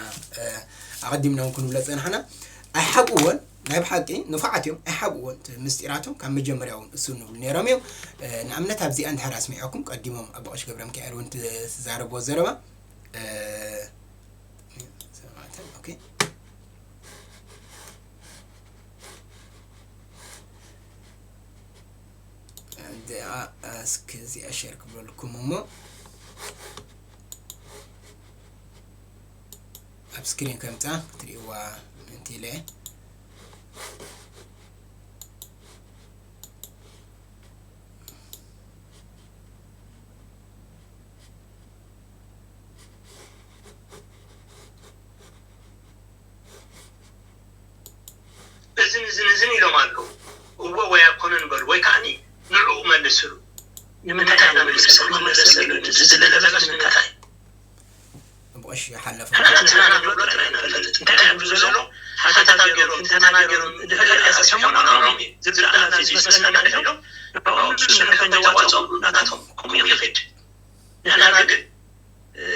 ኣቐዲምና እውን ክንብሎ ዝፀናሕና ኣይሓብእዎን ናይ ብሓቂ ንፉዓት እዮም ኣይሓብእዎን እቲ ምስጢራቶም ካብ መጀመርያ እውን እሱ ንብሉ ነይሮም እዮም ንኣብነት ኣብዚኣ እንድሕር ኣስሚዐኩም ቀዲሞም ኣቦ ቀሺ ገብረ ሚካኤል እውን ትዛረብዎ ዘረባ እዚኣ እስኪ እዚኣ ሸር ክብለልኩም እሞ ኣብ ስክሪን ከምፃ ክትሪእዋ ምእንቲ ኢለ እዝን እዝን እዝን ኢሎም ኣለዉ። እወ ወይ ኣይኮነን በሉ ወይ ከዓኒ ንዕኡ መልስሉ። ንምንታይ ኢና መልሰሉ ክምለሰሉ ንዝለለ መልስ ንምንታይ? ብቐሽ ሓለፈ ሕራትና ንብሎ ጥራይ ኢና ንፈልጥ። እንታይ እዩ ዝብሉ ዘሎ? ሓተታ ገይሮም፣ ትንተና ገይሮም፣ ድሕሪ ኣሰሞን ኣቕረቦም እዩ። ዝብዛዕ ናብዚ ዝመስለና እንድሕር ኢሎም፣ ንዕኦም ንሱ ንሕፈን ተዋፅኦም ናታቶም ከምኡ ይኸይድ። ንሕና ግን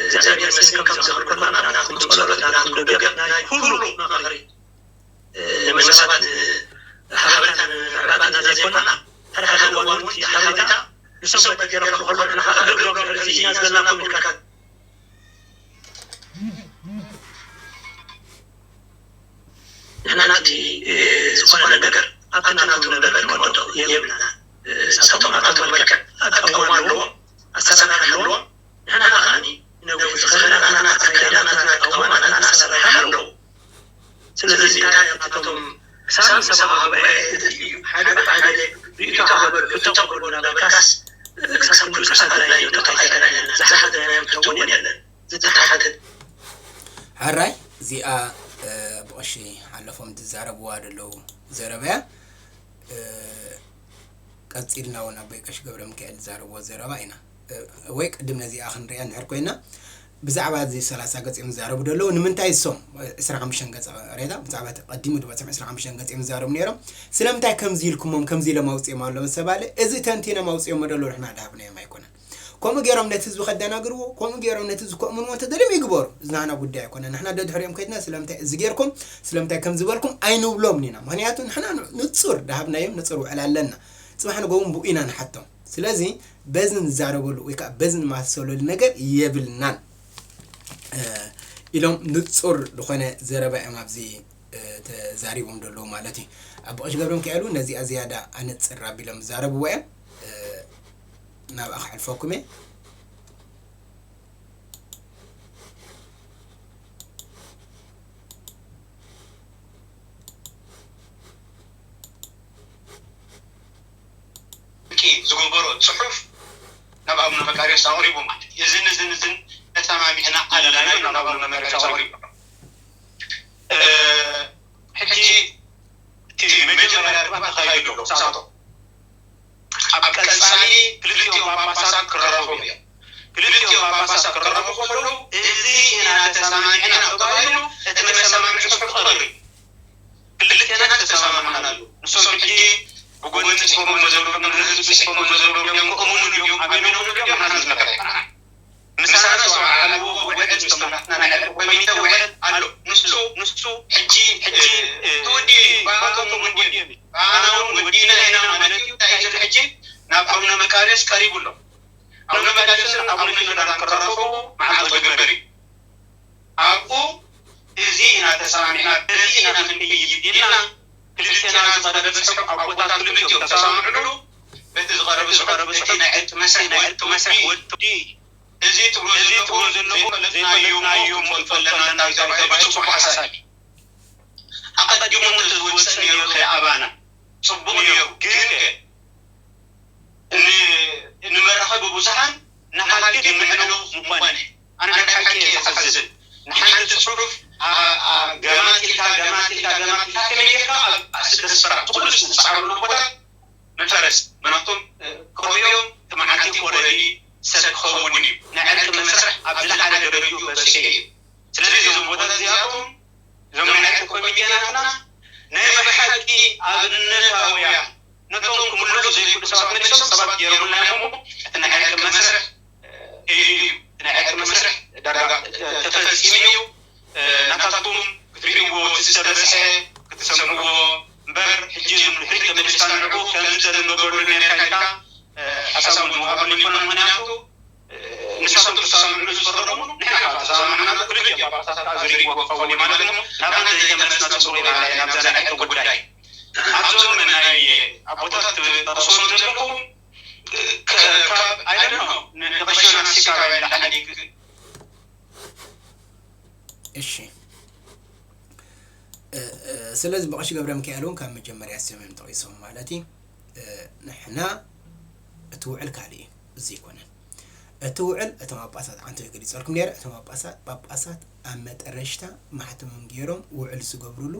እግዚኣብሔር ይመስገን ከም ዝኸልኩልና ናትኩም ጸሎት ናትኩም ደገፍ ናይ ኩሉ መኸሪ ንመሰባት ሃበርታን ዕባትና ዘይኮና ሓደ ሓደ እዋን እውን እቲ ሓበሬታ ንሰብ በዲረ ክብሉ ከሎ ንሕና እግሪ እግሮም ንሕግዝ ኢና ዝበልና ኮም ኢልካ ንሕና ናብቲ ዝኾነ ነገር ኣብቲ ናቱ ነገር ክንወደው የብልና። ንሳቶም ኣቶ መልክዕ ኣቃውማ ኣለዎም፣ ኣሰራርሓ ኣለዎም። ንሕና ከዓኒ ነዊሕ ዝኸነ ናትና ኣካይዳ ናትና ኣቃውማ ናትና ኣሰራርሓ ኣለዎ። ስለዚ እንታይ እዮም እቶም ክሳብ ሰብኣዊ ጉባኤ ተደልዩ ሓደ ብሓደ ርእይቶ ሃበሉ፣ ሕቶ ቅርቡ እናበልካስ ክሳብ ክንዱ ሰዓት ናይ ርእይቶ ኣይተረኣየና። ዝሓደናዮ ክኸውን የለን። ዝተሓተ ሕራይ እዚኣ ብቐሺ ሓለፎም ዝዛረብዋ ዘለዉ ዘረባያ። ቀጺልና እውን ኣቦይ ቀሺ ገብረ ሚካኤል ዝዛረብዎ ዘረባ ኢና ወይ ቅድም ነዚኣ ክንሪኣ እንድሕር ኮይና ብዛዕባ እዚ ሰላሳ ገጽ እዮም ዝዛረቡ ዘለዉ። ንምንታይ እሶም ዕስራን ሓሙሽተን ገጽ ሬታ ብዛዕባ እቲ ቀዲሙ ዝበጽሖም ዕስራን ሓሙሽተን ገጽ እዮም ዝዛረቡ ነይሮም። ስለምንታይ ከምዚ ኢልኩሞም ከምዚ ኢሎም ኣውጽኦም ኣሎ ምስ ተባለ እዚ ተንቲኖም ኣውጽኦሞ ዘለዉ ንሕና ድሃብናዮም ኣይኮነን። ከምኡ ገይሮም ነቲ ህዝቢ ከደናግርዎ ከምኡ ገይሮም ነቲ ህዝቢ ከእምንዎ እንተደልዮም ይግበሩ። እዚ ናህና ጉዳይ ኣይኮነን። ንሕና ደድሕሪኦም ከይድና ስለምንታይ እዚ ገይርኩም ስለምንታይ ከም ዝበልኩም ኣይንብሎም ኢና። ምክንያቱ ንሕና ንጹር ድሃብናዮም ንጹር ውዕል ኣለና። ጽባሕ ንጎውን ብኡ ኢና ንሓቶም። ስለዚ በዚ ንዛረበሉ ወይ ከዓ በዚ ንማሰለሉ ነገር የብልናን ኢሎም ንጹር ዝኾነ ዘረባ እዮም ኣብዚ ተዛሪቦም ዘለዉ ማለት እዩ። ኣቦ ቀሺ ገብረ ሚካኤል እውን ነዚኣ ዝያዳ ኣነጽር ኣቢሎም ዝዛረብዋ እዮም። ናብኣ ከሕልፈኩም እየ። ዝገበሮ ፅሑፍ ናብ ኣቡነ መቃርዮስ ኣቕሪቡ ማለት እዩ። እዝን እዝን እዝን ተሰማሚዕና ኣለና ኢሉ ናብ ኣቡነ መቃርዮስ ኣቕሪቡ። ሕጂ እቲ መጀመርያ ርክባት ተኻይዱ ኣሎ ሳቶ ኣብ ቀጻሊ ክልቲኦም ጳጳሳት ክራኸቡ እዮም። ክልቲኦም ጳጳሳት ክራኸቡ ከለዉ እዚ ኢና ተሰማሚዕና ተባሂሉ እቲ መሰማምዒ ጽሑፍ ክቐርብ እዩ። ክልቴና ተሰማማዕናሉ። ንሶም ሕጂ ብጎኒ ጽሒፎሞ ዘለዉ ንህዝቢ ጽሒፎሞ ዘለዉ እዮም ክእምኑ ድዮም ኣሚኖም ድዮም ንሓና ዝምልከት ኣይኮነን። ምሳና ዝተወዓዓልዎ ውዕል ምስ ተመራሕና ናይ ዕርቂ ኮሚተ ውዕል ኣሎ። ንሱ ንሱ ሕጂ ሕጂ ተወዲኡ እዩ። ብኣቶም ወዲኡ እዩ። ብኣና እውን ወዲእና ኢና ማለት እዩ። እንታይ እዩ ዘሎ ሕጂ ናብ ኣቡነ መቃርዮስ ቀሪቡ ኣሎ። ኣቡነ መቃርዮስን ኣቡነ ፊሎናን ክራኸቡ መዓልቲ ክግበር እዩ። ኣብኡ እዚ ኢና ተሰማሚዕና በዚ ኢና ክንከይድ ኢልና ክልቴና ዝቐረበ ጽሑፍ ኣቦታት ክልቲኦም ተሰማምዕሉ። በቲ ዝቐረበ ጽሑፍ እቲ ናይ ዕርቂ መስርሕ ወዲ ወዲ እዚ ትብሎ ዘለኹም ዘይፈለጥናዮ እሞ ክንፈልጦ ኣለና ተባሂሉ ጽቡቕ ሓሳብ እዩ። ኣቐዲሙ እንተዝወጽእ ነይሩ ከይኣባና ጽቡቕ ነይሩ። ግን ከ ንመራኸቢ ብዙሓን ንሓቂ ምዕነው ምዃን እዩ። ኣነ ናይ ብሓቂ እየ ዝሓዝን። ንሓንቲ ጽሑፍ ገማት ኢልካ ገማት ኢልካ ገማት ኢልካ ከመይ ጌርካ ኣብ ስደት ስፍራ እቲ ኩሉ ዝተጻዕረሉ ቦታ ምፈረስ ምናቶም ክርእዮም እቲ መዓልቲ ኮረዲ ሰብ ክኸውን እዩ። ናይ ዕርቂ መስርሕ ኣብ ዝለዓለ ደረጅኡ በጺሑ እዩ። ስለዚ እዞም ቦታት እዚኣቶም እዞም ናይ ዕርቂ ኮሚቴናትና ናይ ብሓቂ ኣብነታውያን ነቶም ክምለሱ ዘይክእሉ ሰባት መሊሶም ሰባት ገይሮምልና እዮም እሞ እቲ ናይ ዕርቂ መስርሕ እዩ። እቲ ናይ ዕርቂ መስርሕ ዳርጋ ተፈጺሙ እዩ። ናታትኩም ክትርእይዎ እቲ ዝተበጽሐ ክትሰምዕዎ እምበር ሕጂ ንድሕሪት ተመሊስካ ንዕኡ ከምዚ ተዝንገበሉ ነርካ ኢልካ ሓሳብ እውን ወሃበሉ ኣይኮነን። ምክንያቱ ንሳቶም ተሰማምዑ ዝፈረሙ ንሕና ካብ ተሰማማዕና ክልቲኦም ኣባታታት ዝርእይዎ ክኸውን እዩ ማለት እሞ ናባና ዘይተመለስና ጽቡቕ ኢና ናብዛ ናይ ዕርቂ ጉዳይ። ኣብዞም ናይ ኣቦታት ጠቕስዎም ዘለኹም ካብ ኣይ ዶንት ኖ ንቀሺ ዮናስ ሲካባ ኢላ ሓሊግ እሺ ስለዚ ብቐሺ ገብረ ሚካኤል እውን ካብ መጀመርያ ስም እዮም ጠቒሶም ማለት እዩ። ንሕና እቲ ውዕል ካልእ እዩ፣ እዚ ኣይኮነን። እቲ ውዕል እቶም ጳጳሳት ዓንተው ገሊጸልኩም ነይረ። እቶም ጳጳሳት ጳጳሳት ኣብ መጠረሽታ ማሕተሞም ገይሮም ውዕል ዝገብሩሉ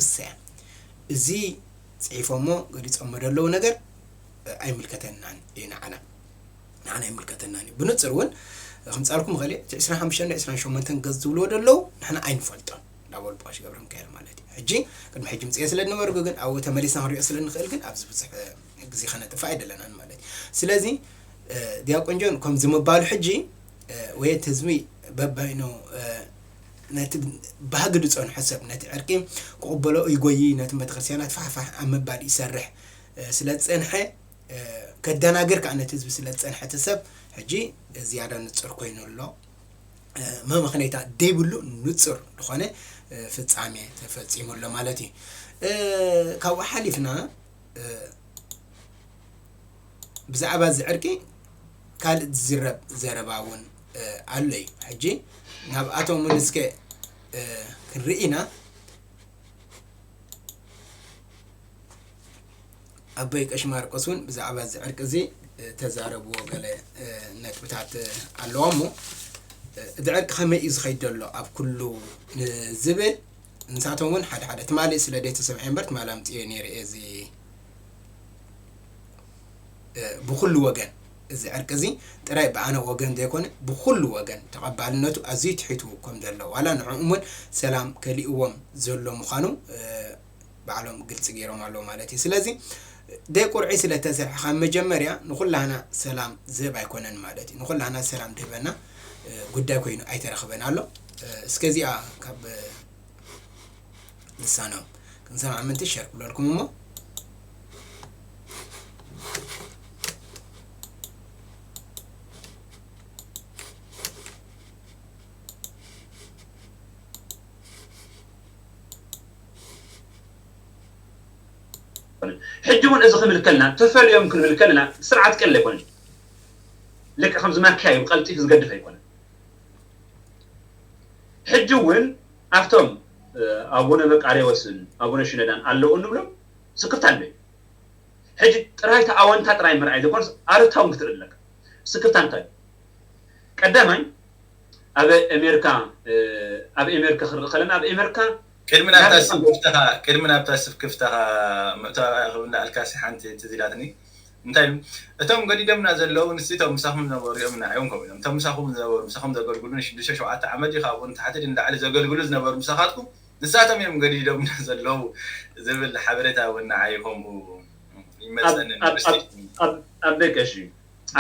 እሰያ። እዚ ጽሒፎሞ ገሊጾሞ ዘለዉ ነገር ኣይምልከተናን እዩ ንዓና። ንዓና ኣይምልከተናን እዩ። ብንጹር እውን ከምጻልኩም ኸሊ እቲ ዕስራን ሓሙሽተን ዕስራን ሸሞንተን ገጽ ዝብልዎ ዘለዉ ንሕና ኣይንፈልጦን። እንዳበሉ ብቐሺ ገብረ ሚካኤል ማለት እዩ። ሕጂ ቅድሚ ሕጂ ምጽኤ ስለ ዝነበርኩ ግን ኣብኡ ተመሊስና ክንሪኦ ስለ ንኽእል ግን ኣብዚ ብዙሕ ግዜ ከነጥፍእ ኣይደለናን ማለት እዩ። ስለዚ ዲያቆን ጆን ከምዚ ምባሉ ሕጂ ወይ እቲ ህዝቢ በባይኑ ነቲ ባህጊ ዝጸንሖ ሰብ ነቲ ዕርቂ ክቕበሎ ይጎይ ነቲ ቤተክርስትያናት ፋሕፋሕ ኣብ ምባል ይሰርሕ ስለ ዝጸንሐ ከደናግር ከዓ ነቲ ህዝቢ ስለ ዝፀንሐ እቲ ሰብ ሕጂ ዝያዳ ንፁር ኮይኑ ኣሎ። መመኽነይታ ዘይብሉ ንፁር ዝኾነ ፍፃሜ ተፈፂሙ ኣሎ ማለት እዩ። ካብኡ ሓሊፍና ብዛዕባ እዚ ዕርቂ ካልእ ዝዝረብ ዘረባ እውን ኣሎ እዩ። ሕጂ ናብኣቶም እውን እስከ ክንርኢ ኢና። ኣቦይ ቀሺ ማርቆስ እውን ብዛዕባ እዚ ዕርቂ እዚ ተዛረብዎ ገለ ነጥብታት ኣለዎ እሞ እቲ ዕርቂ ከመይ እዩ ዝኸይድ ዘሎ ኣብ ኩሉ ንዝብል ንሳቶም እውን ሓደ ሓደ ትማሊ ስለ ደይተሰምዐ እምበር ትማሊ ኣምፅዮ ነይረ እየ እዚ ብኩሉ ወገን እዚ ዕርቂ እዚ ጥራይ ብኣነ ወገን ዘይኮነ ብኩሉ ወገን ተቐባልነቱ ኣዝዩ ትሒቱ ከም ዘሎ ዋላ ንዕኦም እውን ሰላም ከሊእዎም ዘሎ ምዃኑ ባዕሎም ግልፂ ገይሮም ኣለዉ ማለት እዩ። ስለዚ ደይ ቁርዒ ስለ ተሰርሐ ካብ መጀመርያ ንኩላህና ሰላም ዝህብ ኣይኮነን ማለት እዩ። ንኩላህና ሰላም ድህበና ጉዳይ ኮይኑ ኣይተረኽበን ኣሎ። እስከዚኣ ካብ ልሳኖም ክንሰማዕ ምንቲ ሸር ክብለልኩም እሞ ሕጂ እውን እዚ ክምልከልና ተፈልዮም ክንብል ከለና ስርዓት ቀል ኣይኮነን። ልክዕ ከምዚ ማኪያ እዩ፣ ቀልጢፉ ዝገድፍ ኣይኮነን። ሕጂ እውን ኣብቶም ኣቡነ መቃርዮስን ኣቡነ ሽነዳን ኣለዉ እንብሎም ስክፍታ ኣሎ። ሕጂ ጥራይ እቲ ኣወንታ ጥራይ ምርኣይ ዘይኮነስ ኣሉታ እውን ክትርኢ ኣለካ። ስክፍታ እንታይ እዩ? ቀዳማይ ኣብ ኣሜሪካ ኣብ ኣሜሪካ ክንርኢ ከለና ኣብ ኣሜሪካ ቅድሚ ናብታ ስክፍታኻ ቅድሚ ናብታ ስክፍታኻ ምእታዋ ክብላ ኣልካሲ ሓንቲ ትዝ ኢላትኒ። እንታይ ኢሉ? እቶም ገዲዶምና ዘለዉ ንስቲ እቶም ምሳኹም ዝነበሩ እዮም ንዓዮም ከምኡ ኢሎም። እቶም ምሳኹም ዝነበሩ ምሳኹም ዘገልግሉ ንሽዱሽተ ሸውዓተ ዓመት እዩ ካብኡ ንታሕቲ ንላዕሊ ዘገልግሉ ዝነበሩ ምሳኻትኩም ንሳቶም እዮም ገዲዶምና ዘለዉ ዝብል ሓበሬታ እውን ንዓይ ከምኡ ይመፀኒ። ኣብ ደቀሽ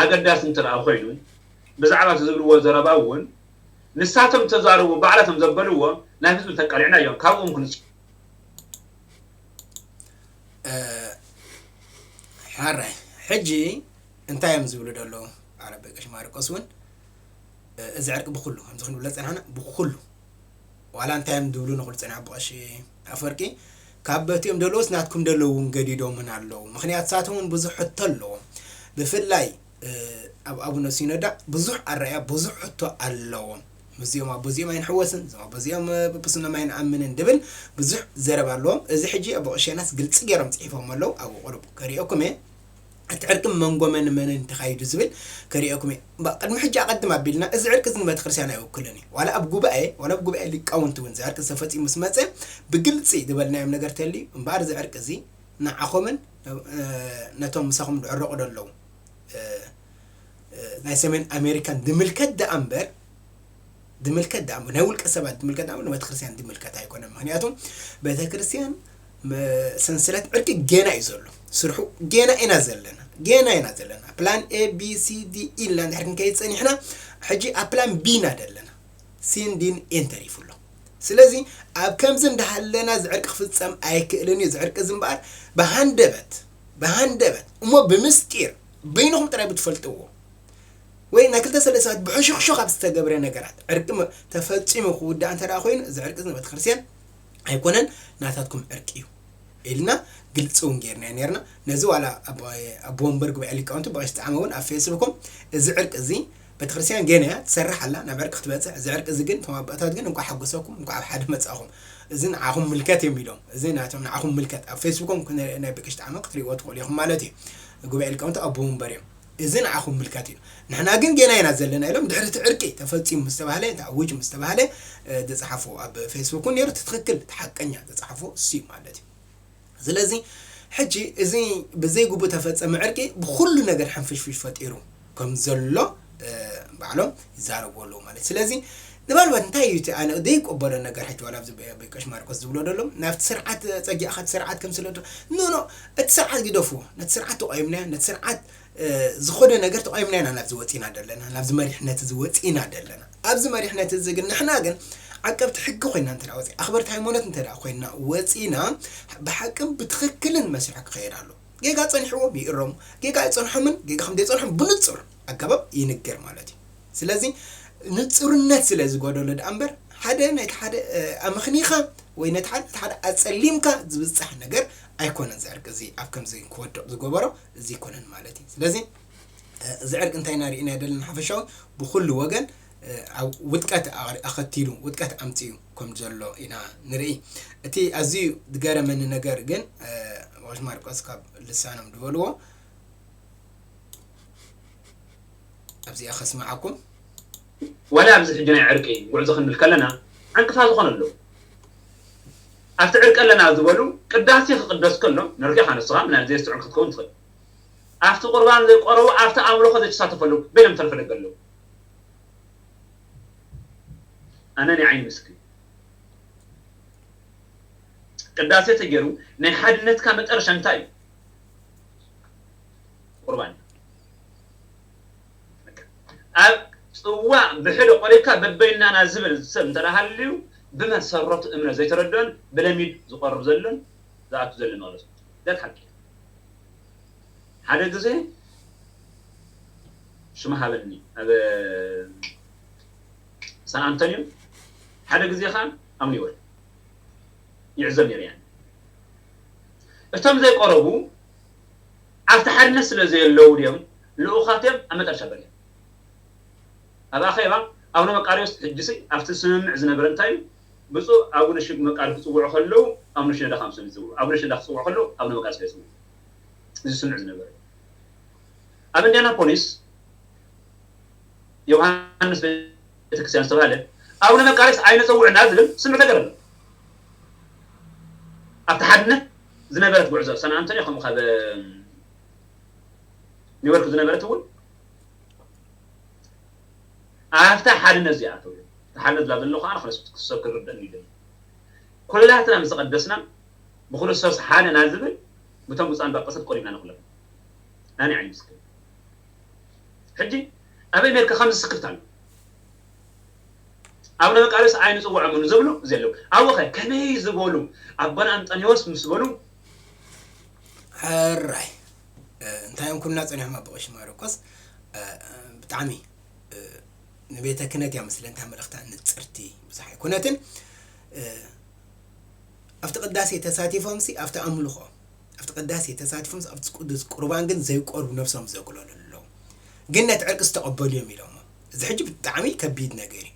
ኣገዳሲ እንተ ደኣ ኮይኑ ብዛዕባ እቲ ዝብልዎ ዘረባ እውን ንሳቶም ተዛረቡ ባዕላቶም ዘበልዎ ናብ ህዝቢ ተቃሊዕና እዮም ካብኦም ክንስ ሕራይ ሕጂ እንታይ እዮም ዝብሉ ዘለዉ በዓል ኣቦይ ቀሺ ማርቆስ እውን እዚ ዕርቂ ብኩሉ ከምዚ ክንብሎ ዝፀናሕና ብኩሉ ዋላ እንታይ እዮም ዝብሉ ንክብሉ ዝፀንሑ ኣቦ ቀሺ ኣፈወርቂ ካብ በቲኦም ዘለዎስ ናትኩም ዘለዉ እውን ገዲዶምን ኣለዉ ምክንያት ሳቶም እውን ብዙሕ ሕቶ ኣለዎም ብፍላይ ኣብ ኣቡነ ሲኖዳ ብዙሕ ኣረኣያ ብዙሕ ሕቶ ኣለዎም ምስዚኦም ኣቦዚኦም ኣይንሕወስን እዞም ኣቦዚኦም ጵጵስኖም ኣይንኣምንን ድብል ብዙሕ ዘረባ ኣለዎም እዚ ሕጂ ኣቦ ቀሺ ዮናስ ግልፂ ገይሮም ፅሒፎም ኣለዉ ኣብኡ ቁሩብ ከሪኦኩም እየ እቲ ዕርቂ መንጎ መን መንን ተኻይዱ ዝብል ከሪኦኩም እየ እምበኣር ቅድሚ ሕጂ ኣቐድም ኣቢልና እዚ ዕርቂ እዚ ንቤተክርስትያን ኣይውክልን እዩ ዋላ ኣብ ጉባኤ ዋላ ኣብ ጉባኤ ሊቃውንቲ እውን እዚ ዕርቂ ተፈፂሙ ምስ መፀ ብግልፂ ዝበልናዮም ነገር ተልዩ እምበኣር እዚ ዕርቂ እዚ ንዓኹምን ነቶም ምሳኹም ዝዕረቑ ዘለዉ ናይ ሰሜን ኣሜሪካን ዝምልከት ደኣ እምበር ዝምልከት ደኣ እምበር ናይ ውልቀ ሰባት ዝምልከት ደኣ እምበር ንቤተክርስትያን ዝምልከት ኣይኮነን ምክንያቱ ቤተክርስትያን ሰንሰለት ዕርቂ ጌና እዩ ዘሎ ስርሑ ጌና ኢና ዘለና ጌና ኢና ዘለና ፕላን A B C D ኢልና እንድሕር ክንከይድ ፀኒሕና ሕጂ ኣብ ፕላን B ኢና ዘለና ሲን ዲን ኤን ተሪፉ ኣሎ ስለዚ ኣብ ከምዚ እንዳሃለና እዚ ዕርቂ ክፍፀም ኣይክእልን እዩ እዚ ዕርቂ እዚ እምበኣር ብሃንደበት ብሃንደበት እሞ ብምስጢር በይንኹም ጥራይ ብትፈልጥዎ ወይ ናይ ክልተ ሰለስተ ሰባት ብሕሹኽሹኽ ኣብ ዝተገብረ ነገራት ዕርቂ ተፈፂሙ ክውዳእ እንተ ደኣ ኮይኑ እዚ ዕርቂ እዚ ንቤተክርስትያን ኣይኮነን ናታትኩም ዕርቂ እዩ ኢልና ግልፂ እውን ጌርናዮ ነርና ነዚ ዋላ ኣቦ ወንበር ጉባኤ ሊቃውንቲ ብቐሽ ጣዕመ እውን ኣብ ፌስቡኮም እዚ ዕርቂ እዚ ቤተክርስትያን ጌና እያ ትሰርሕ ኣላ ናብ ዕርቂ ክትበፅሕ እዚ ዕርቂ እዚ ግን እቶም ኣቦታት ግን እንኳዕ ሓጎሰኩም እንኳዕ ኣብ ሓደ መፃእኹም እዚ ንዓኹም ምልከት እዮም ኢሎም እዚ ናቶም ንዓኹም ምልከት ኣብ ፌስቡኮም ናይ ብቅሽ ጣዕመ ክትሪእዎ ትኽእሉ ኢኹም ማለት እዩ ጉባኤ ሊቃውንቲ ኣቦ ወንበር እዮም እዚ ንዓኹም ምልከት እዩ ንሕና ግን ጌና ኢና ዘለና ኢሎም ድሕሪ እቲ ዕርቂ ተፈፂሙ ምስ ተባህለ ተኣውጅ ምስ ተባህለ ዝፀሓፎ ኣብ ፌስቡክ እውን ነይሩ እቲ ትኽክል እቲ ሓቀኛ ዝፀሓፎ እሱ እዩ ማለት እዩ ስለዚ ሕጂ እዚ ብዘይግቡእ ተፈፀመ ዕርቂ ብኩሉ ነገር ሕንፍሽፍሽ ፈጢሩ ከም ዘሎ ባዕሎም ይዛረቡ ኣለዉ ማለት ስለዚ ንባልባት እንታይ እዩ እቲ ኣነ ዘይቀበሎ ነገር ሕጂ ዋላ ኣብዚ ቀሽ ማርቆስ ዝብሎ ደሎ ናብቲ ስርዓት ፀጊዕካ እቲ ስርዓት ከም ስለ ኖ ኖ እቲ ስርዓት ግደፍዎ ነቲ ስርዓት ተቆይምናዮ ነቲ ስርዓት ዝኾነ ነገር ተቆይምና ኢና ናብዚ ወፂና ዘለና ናብዚ መሪሕነት እዚ ወፂና ዘለና ኣብዚ መሪሕነት እዚ ግን ንሕና ግን ዓቀብቲ ሕጊ ኮይና እንተ ወፂ ኣኽበርቲ ሃይማኖት እንተ ኮይና ወፂና ብሓቅን ብትኽክልን መስርሕ ክኸየድ ኣሎ ጌጋ ጸኒሕዎም ይእረሙ፣ ጌጋ ኣይጸንሖምን፣ ጌጋ ከም ዘይጸንሖም ብንጹር ኣገባብ ይንገር ማለት እዩ። ስለዚ ንጹርነት ስለ ዝጎደሎ ደኣ እምበር፣ ሓደ ነቲ ሓደ፣ እ፣ ኣመኽኒኻ ወይ ነቲ ሓደ፣ ነቲ ሓደ ኣጸሊምካ ዝብጻሕ ነገር ኣይኮነን። እዚ ዕርቂ እዚ ኣብ ከምዚ ክወድቕ ዝገበሮ እዚ ኣይኮነን ማለት እዩ። ስለዚ፣ እ፣ እዚ ዕርቂ እንታይ ኢና ርኢና ዘለና ሓፈሻዊ ብኹሉ ወገን፣ እ፣ ኣብ ውድቀት ኣቐ-፣ ኣኸቲሉ፣ ውድቀት ኣምጺኡ ከም ዘሎ ኢና ንርኢ። እቲ ኣዝዩ ዝገረመኒ ነገር ግን፣ እ፣ ወልፊ ማርቆስ ካብ ልሳኖም ዝበልዎ ኣብዚኣ ከስምዓኩም። ዋላ ኣብዚ ሕጂ ናይ ዕርቂ ጉዕዞ ክንብል ከለና ዕንቅፋት ዝኾነ ኣለዉ። ኣብቲ ዕርቂ ኣለና ዝበሉ ቅዳሴ ክቅደስ ከሎ ንርኢኻ ንስኻ ምናልባት ዘየስተውዕል ክትከውን ትኽእል። ኣብቲ ቁርባን ዘይቆረቡ ኣብቲ ኣምልኾ ዘይተሳተፈሉ በይኖም ተረፈ ደገ ኣለዉ። ኣነ ናይ ዓይኒ ምስክር። ቅዳሴ ተገይሩ ናይ ሓድነትካ መጠረሻ እንታይ እዩ? ቁርባን። ኣብ ጽዋዕ ብሕደ ቆሪብካ በበይናና ዝብል ሰብ እንተ ደኣ ሃልዩ ብመሰረቱ እምነት ዘይተረድኦን ብለሚድ ዝቆርብ ዘሎን ዝኣቱ ዘሎን ማለት እዩ። ዛት ሓቂ። ሓደ ግዜ ሽሙ ሃበኒ ኣብ ሳን ኣንቶኒዮ፣ ሓደ ግዜ ኸኣ ኣብ ኒውዮርክ ይዕዘብ ነይረ። እቶም ዘይቆረቡ ኣብቲ ሓድነት ስለ ዘየለዉ ድዮም ልኡኻት እዮም ኣብ መጠረሻ በልዮም። ኣብ ኣኼባ ኣቡነ መቃርዮስ ሕጂሲ ኣብቲ ስምምዕ ዝነበረ እንታይ እዩ? ብፁዕ ኣቡነ ሽግ መቃርዮስ ክጽውዑ ከለዉ ኣቡነ ሽኖዳ ከም ስም ይጽውዑ። ኣቡነ ሽኖዳ ክጽውዑ ከለዉ ኣቡነ መቃርዮስ ይጽውዑ። እዚ ስምምዕ ዝነበረ። ኣብ ኢንዲያናፖሊስ ዮሃንስ ቤተክርስትያን ዝተባህለ ኣቡነ መቃርዮስ ኣይንጸውዕና ዝብል ስምምዕ ተገረለ። ኣብቲ ሓድነት ዝነበረት ጉዕዞ ሳን ኣንቶኒዮ ከምኡ ካብ ኒውዮርክ ዝነበረት እውን ኣብታ ሓድነት እዚኣ ኣተው እዮም። እታ ሓድነት ዝላ ዘሎ ከዓ ንክርስቶስ ክርደእ ይደሊ። ኩላትና ምስ ተቐደስና ብክርስቶስ ሓደ ኢና ዝብል ብቶም ብፁዓን ጳጳሳት ቆሪብና ንኹለና። ኣነ ዓይኒ ምስክር። ሕጂ ኣብ ኣሜሪካ ከምዚ ስክፍታ ኣሎ። ኣቡነ መቃርዮስ ኣይንጽውዖምን ዝብሉ ዘለዉ። ኣብኡ ኸ ከመይ ዝበሉ ኣቦና ኣንጠንዮስ ምስ በሉ ሕራይ፣ እ፣ እንታይ እዮም ኩልና ጸኒሖም ኣቦ ቀሺ ማርቆስ? እ፣ ብጣዕሚ፣ እ፣ ንቤተ ክህነት እያ መስለኒ እታ መልእኽታ ንጽርቲ ብዙሕ ኣይኮነትን። እ፣ ኣብቲ ቅዳሴ ተሳቲፎምሲ ኣብቲ ኣምልኾ፣ ኣብቲ ቅዳሴ ተሳቲፎምሲ ኣብቲ ቅዱስ ቁርባን ግን ዘይቆርቡ ነብሶም ዘጉለሉ ኣለዉ። ግን ነቲ ዕርቂ ዝተቐበሉ እዮም ኢሎሞ። እዚ ሕጂ ብጣዕሚ ከቢድ ነገር እዩ።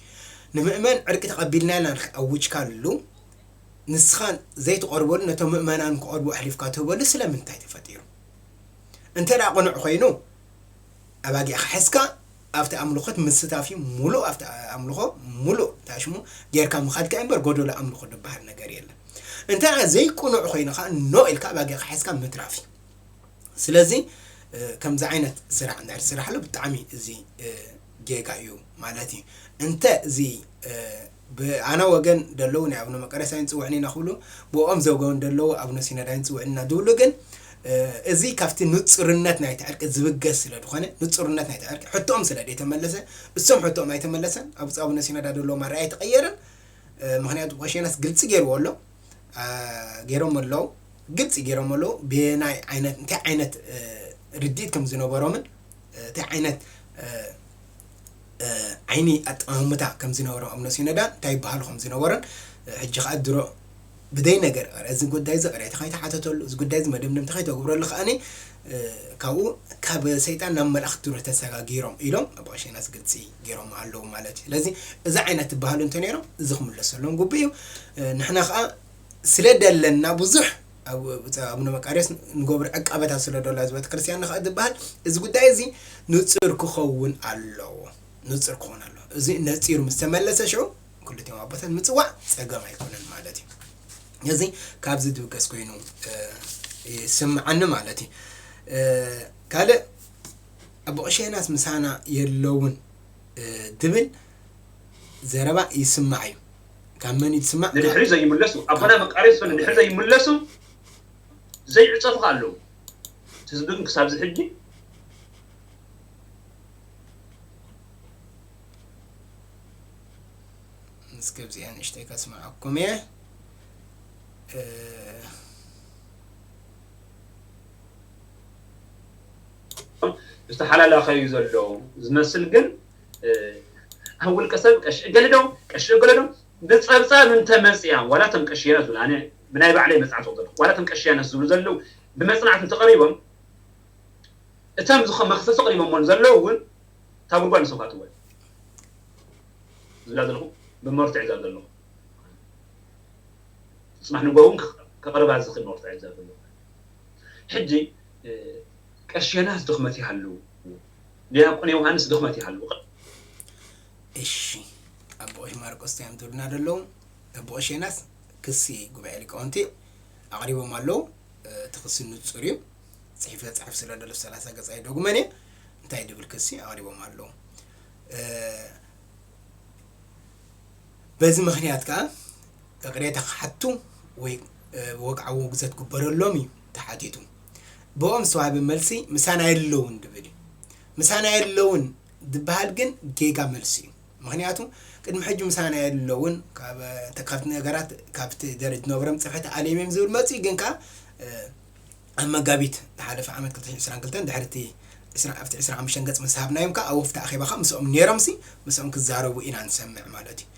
ንምእመን ዕርቂ ተቐቢልና ኢልና ንኸ ኣውጅካሉ፣ ንስኻ ዘይትቐርበሉ ነቶም ምእመናን ክቐርቡ ኣሕሊፍካ ትህበሉ ስለምንታይ ተፈጢሩ? እንተ ደኣ ቅኑዕ ኮይኑ፣ ኣባጊዕኻ ሒዝካ ኣብቲ ኣምልኾ ምስታፍ እዩ። ሙሉእ ኣብቲ ኣምልኾ፣ ሙሉእ እንታይ ሽሙ ጌርካ ምኻድካ እዩ እምበር፣ ጎደሎ ኣምልኾ ዝበሃል ነገር የለን። እንተ ደኣ ዘይቅኑዕ ኮይኑ ኸኣ፣ ኖ ኢልካ ኣባጊዕኻ ሒዝካ ምትራፍ እዩ። ስለዚ፣ እ፣ ከምዚ ዓይነት ስራሕ እንድሕር ዝስራሕ ኣሎ፣ ብጣዕሚ እዚ፣ እ፣ ጌጋ እዩ ማለት እዩ። እንተ እዚ፣ እ፣ ብኣና ወገን ደለዉ ናይ ኣቡነ መቃርዮስ ኣይንጽውዕን ኢና ክብሉ፣ ብኦም ዘወገን ደለዉ ኣቡነ ሲኖዳ ኣይንጽውዕን ኢና ዝብሉ ግን፣ እ፣ እዚ ካብቲ ንጹርነት ናይቲ ዕርቂ ዝብገስ ስለ ዝኾነ፣ ንጹርነት ናይቲ ዕርቂ፣ ሕቶኦም ስለ ዘይተመለሰ፣ እሶም ሕቶኦም ኣይተመለሰን፣ ኣብ ብፁዕ ኣቡነ ሲኖዳ ደለዎም ኣረኣእያ ኣይተቐየረን። እ፣ ምኽንያቱ ቆሼናስ ግልጺ ገይርዎ ኣሎ። አ፣ ገይሮም ኣለዉ፣ ግልጺ ገይሮም ኣለዉ። ብናይ ዓይነት፣ እንታይ ዓይነት፣ እ፣ ርድኢት ከም ዝነበሮምን፣ እ፣ እንታይ ዓይነት፣ እ፣ እ፣ ዓይኒ ኣጠማምታ ከም ዝነበሮም ኣቡነ ሲኖዳ፣ እንታይ ይበሃሉ ከም ዝነበሮን፣ እ፣ ሕጂ ኸኣ ድሮ ብደይ ነገር፣ እዚ ጉዳይ እዚ ቅሬታ ከይተሓተተሉ፣ እዚ ጉዳይ እዚ መደምደምታ ከይተግብረሉ ከኣኒ፣ እ፣ ካብኡ ካብ ሰይጣን ናብ መላእኽቲ ድሮ ተሰጋጊሮም ኢሎም ኣቦ ቀሼናስ ግልጺ ገይሮም ኣለዉ ማለት እዩ። ስለዚ እዚ ዓይነት ዝበሃሉ እንተ ነይሮም፣ እዚ ክምለሰሎም ግቡእ እዩ። እ፣ ንሕና ኸኣ ስለ ደለና ብዙሕ ኣብ፣ ኣብ ኣቡነ መቃርዮስ ንገብሮ ዕቃበታት ስለ ደሎ፣ እዚ ቤተክርስትያን ንኽእል ዝበሃል፣ እዚ ጉዳይ እዚ ንጹር ክኸውን ኣለዎ። ንጹር ክኸውን ኣለዎ። እዚ ነጺሩ ምስ ተመለሰ፣ ሽዑ ክልቲኦም ኣቦታት ምጽዋዕ ጸገም ኣይኮነን ማለት እዩ። እዚ ካብዚ ዝብገስ ኮይኑ፣ እ፣ ይስምዓኒ ማለት እዩ። እ፣ ካልእ ኣቦ ቀሼናስ ምሳና የለውን፣ እ፣ ድብል ዘረባ ይስማዕ እዩ። ካብ መን እዩ ዝስማዕ? ንድሕሪ ዘይምለሱ፣ ኣቦና መቃርዮስ ንድሕሪ ዘይምለሱ ዘይዕጸፉ ከኣ ኣለዉ። እቲ ህዝቢ ግን ክሳብ እዚ ሕጂ እስከ ኣብዚኣ ንእሽተይ ከስምዓኩም እየ። እ፣ ዝተሓላለኸ እዩ ዘሎ ዝመስል፣ ግን ኣብ ውልቀ ሰብ ቀሽ እገለዶ ቀሽ እገለዶ ብፀብፃብ እንተመፅያ ዋላ እቶም ቀሽየና ዝብል ኣነ ብናይ ባዕለይ መፅናዕቲ ዘለኹ ዋላ እቶም ቀሽያና ዝብሉ ዘለዉ ብመፅናዕቲ እንተቐሪቦም እቶም ዝኸ መኽሰሲ ቀሪቦም ዘለዉ እውን እታ ጉድጓድ ንሶም ካትወል ዝብላ ዘለኹ ብመርትዕ እዛ ዘለኹ ፅባሕ ንጎ እውን ከቕርባ ዝኽእል መርትዕ እዛ ዘለኹ ሕጂ ቀሽ ዮናስ ድኽመት ይሃሉ ዲያቆን ዮሃንስ ድኽመት ይሃሉ እሺ ኣቦ ቀሽ ማርቆስ እዮም ትብልና ዘለዉ ኣቦ ቀሽ ዮናስ ክሲ ጉባኤ ሊቃውንቲ ኣቕሪቦም ኣለዉ እቲ ክሲ ንፁር እዩ ፅሒፈ ፅሕፍ ስለ ደሎ ሰላሳ ገፃ ይደጉመን እየ እንታይ ድብል ክሲ ኣቕሪቦም ኣለዉ በዚ ምኽንያት ከዓ እቕሬታ ክሓቱ ወይ ወግዓዊ ውግዘት ክግበረሎም እዩ ተሓቲቱ ብኦም ዝተዋህበ መልሲ ምሳና የለውን ድብል እዩ ምሳና የለውን ዝበሃል ግን ጌጋ መልሲ እዩ ምክንያቱ ቅድሚ ሕጂ ምሳና የለውን ካብቲ ነገራት ካብቲ ደረጅ ዝነበሮም ፅፍሕቲ ኣልዮም እዮም ዝብል መፅኡ ግን ከዓ ኣብ መጋቢት ዝሓለፈ ዓመት ክልተ ሽሕን ዕስራን ክልተን ድሕሪ እቲ ኣብቲ ዕስራን ሓሙሽተን ገፅ ምስ ሃብናዮም ከዓ ኣብ ወፍቲ ኣኼባ ከዓ ምስኦም ነይሮምሲ ምስኦም ክዛረቡ ኢና ንሰምዕ ማለት እዩ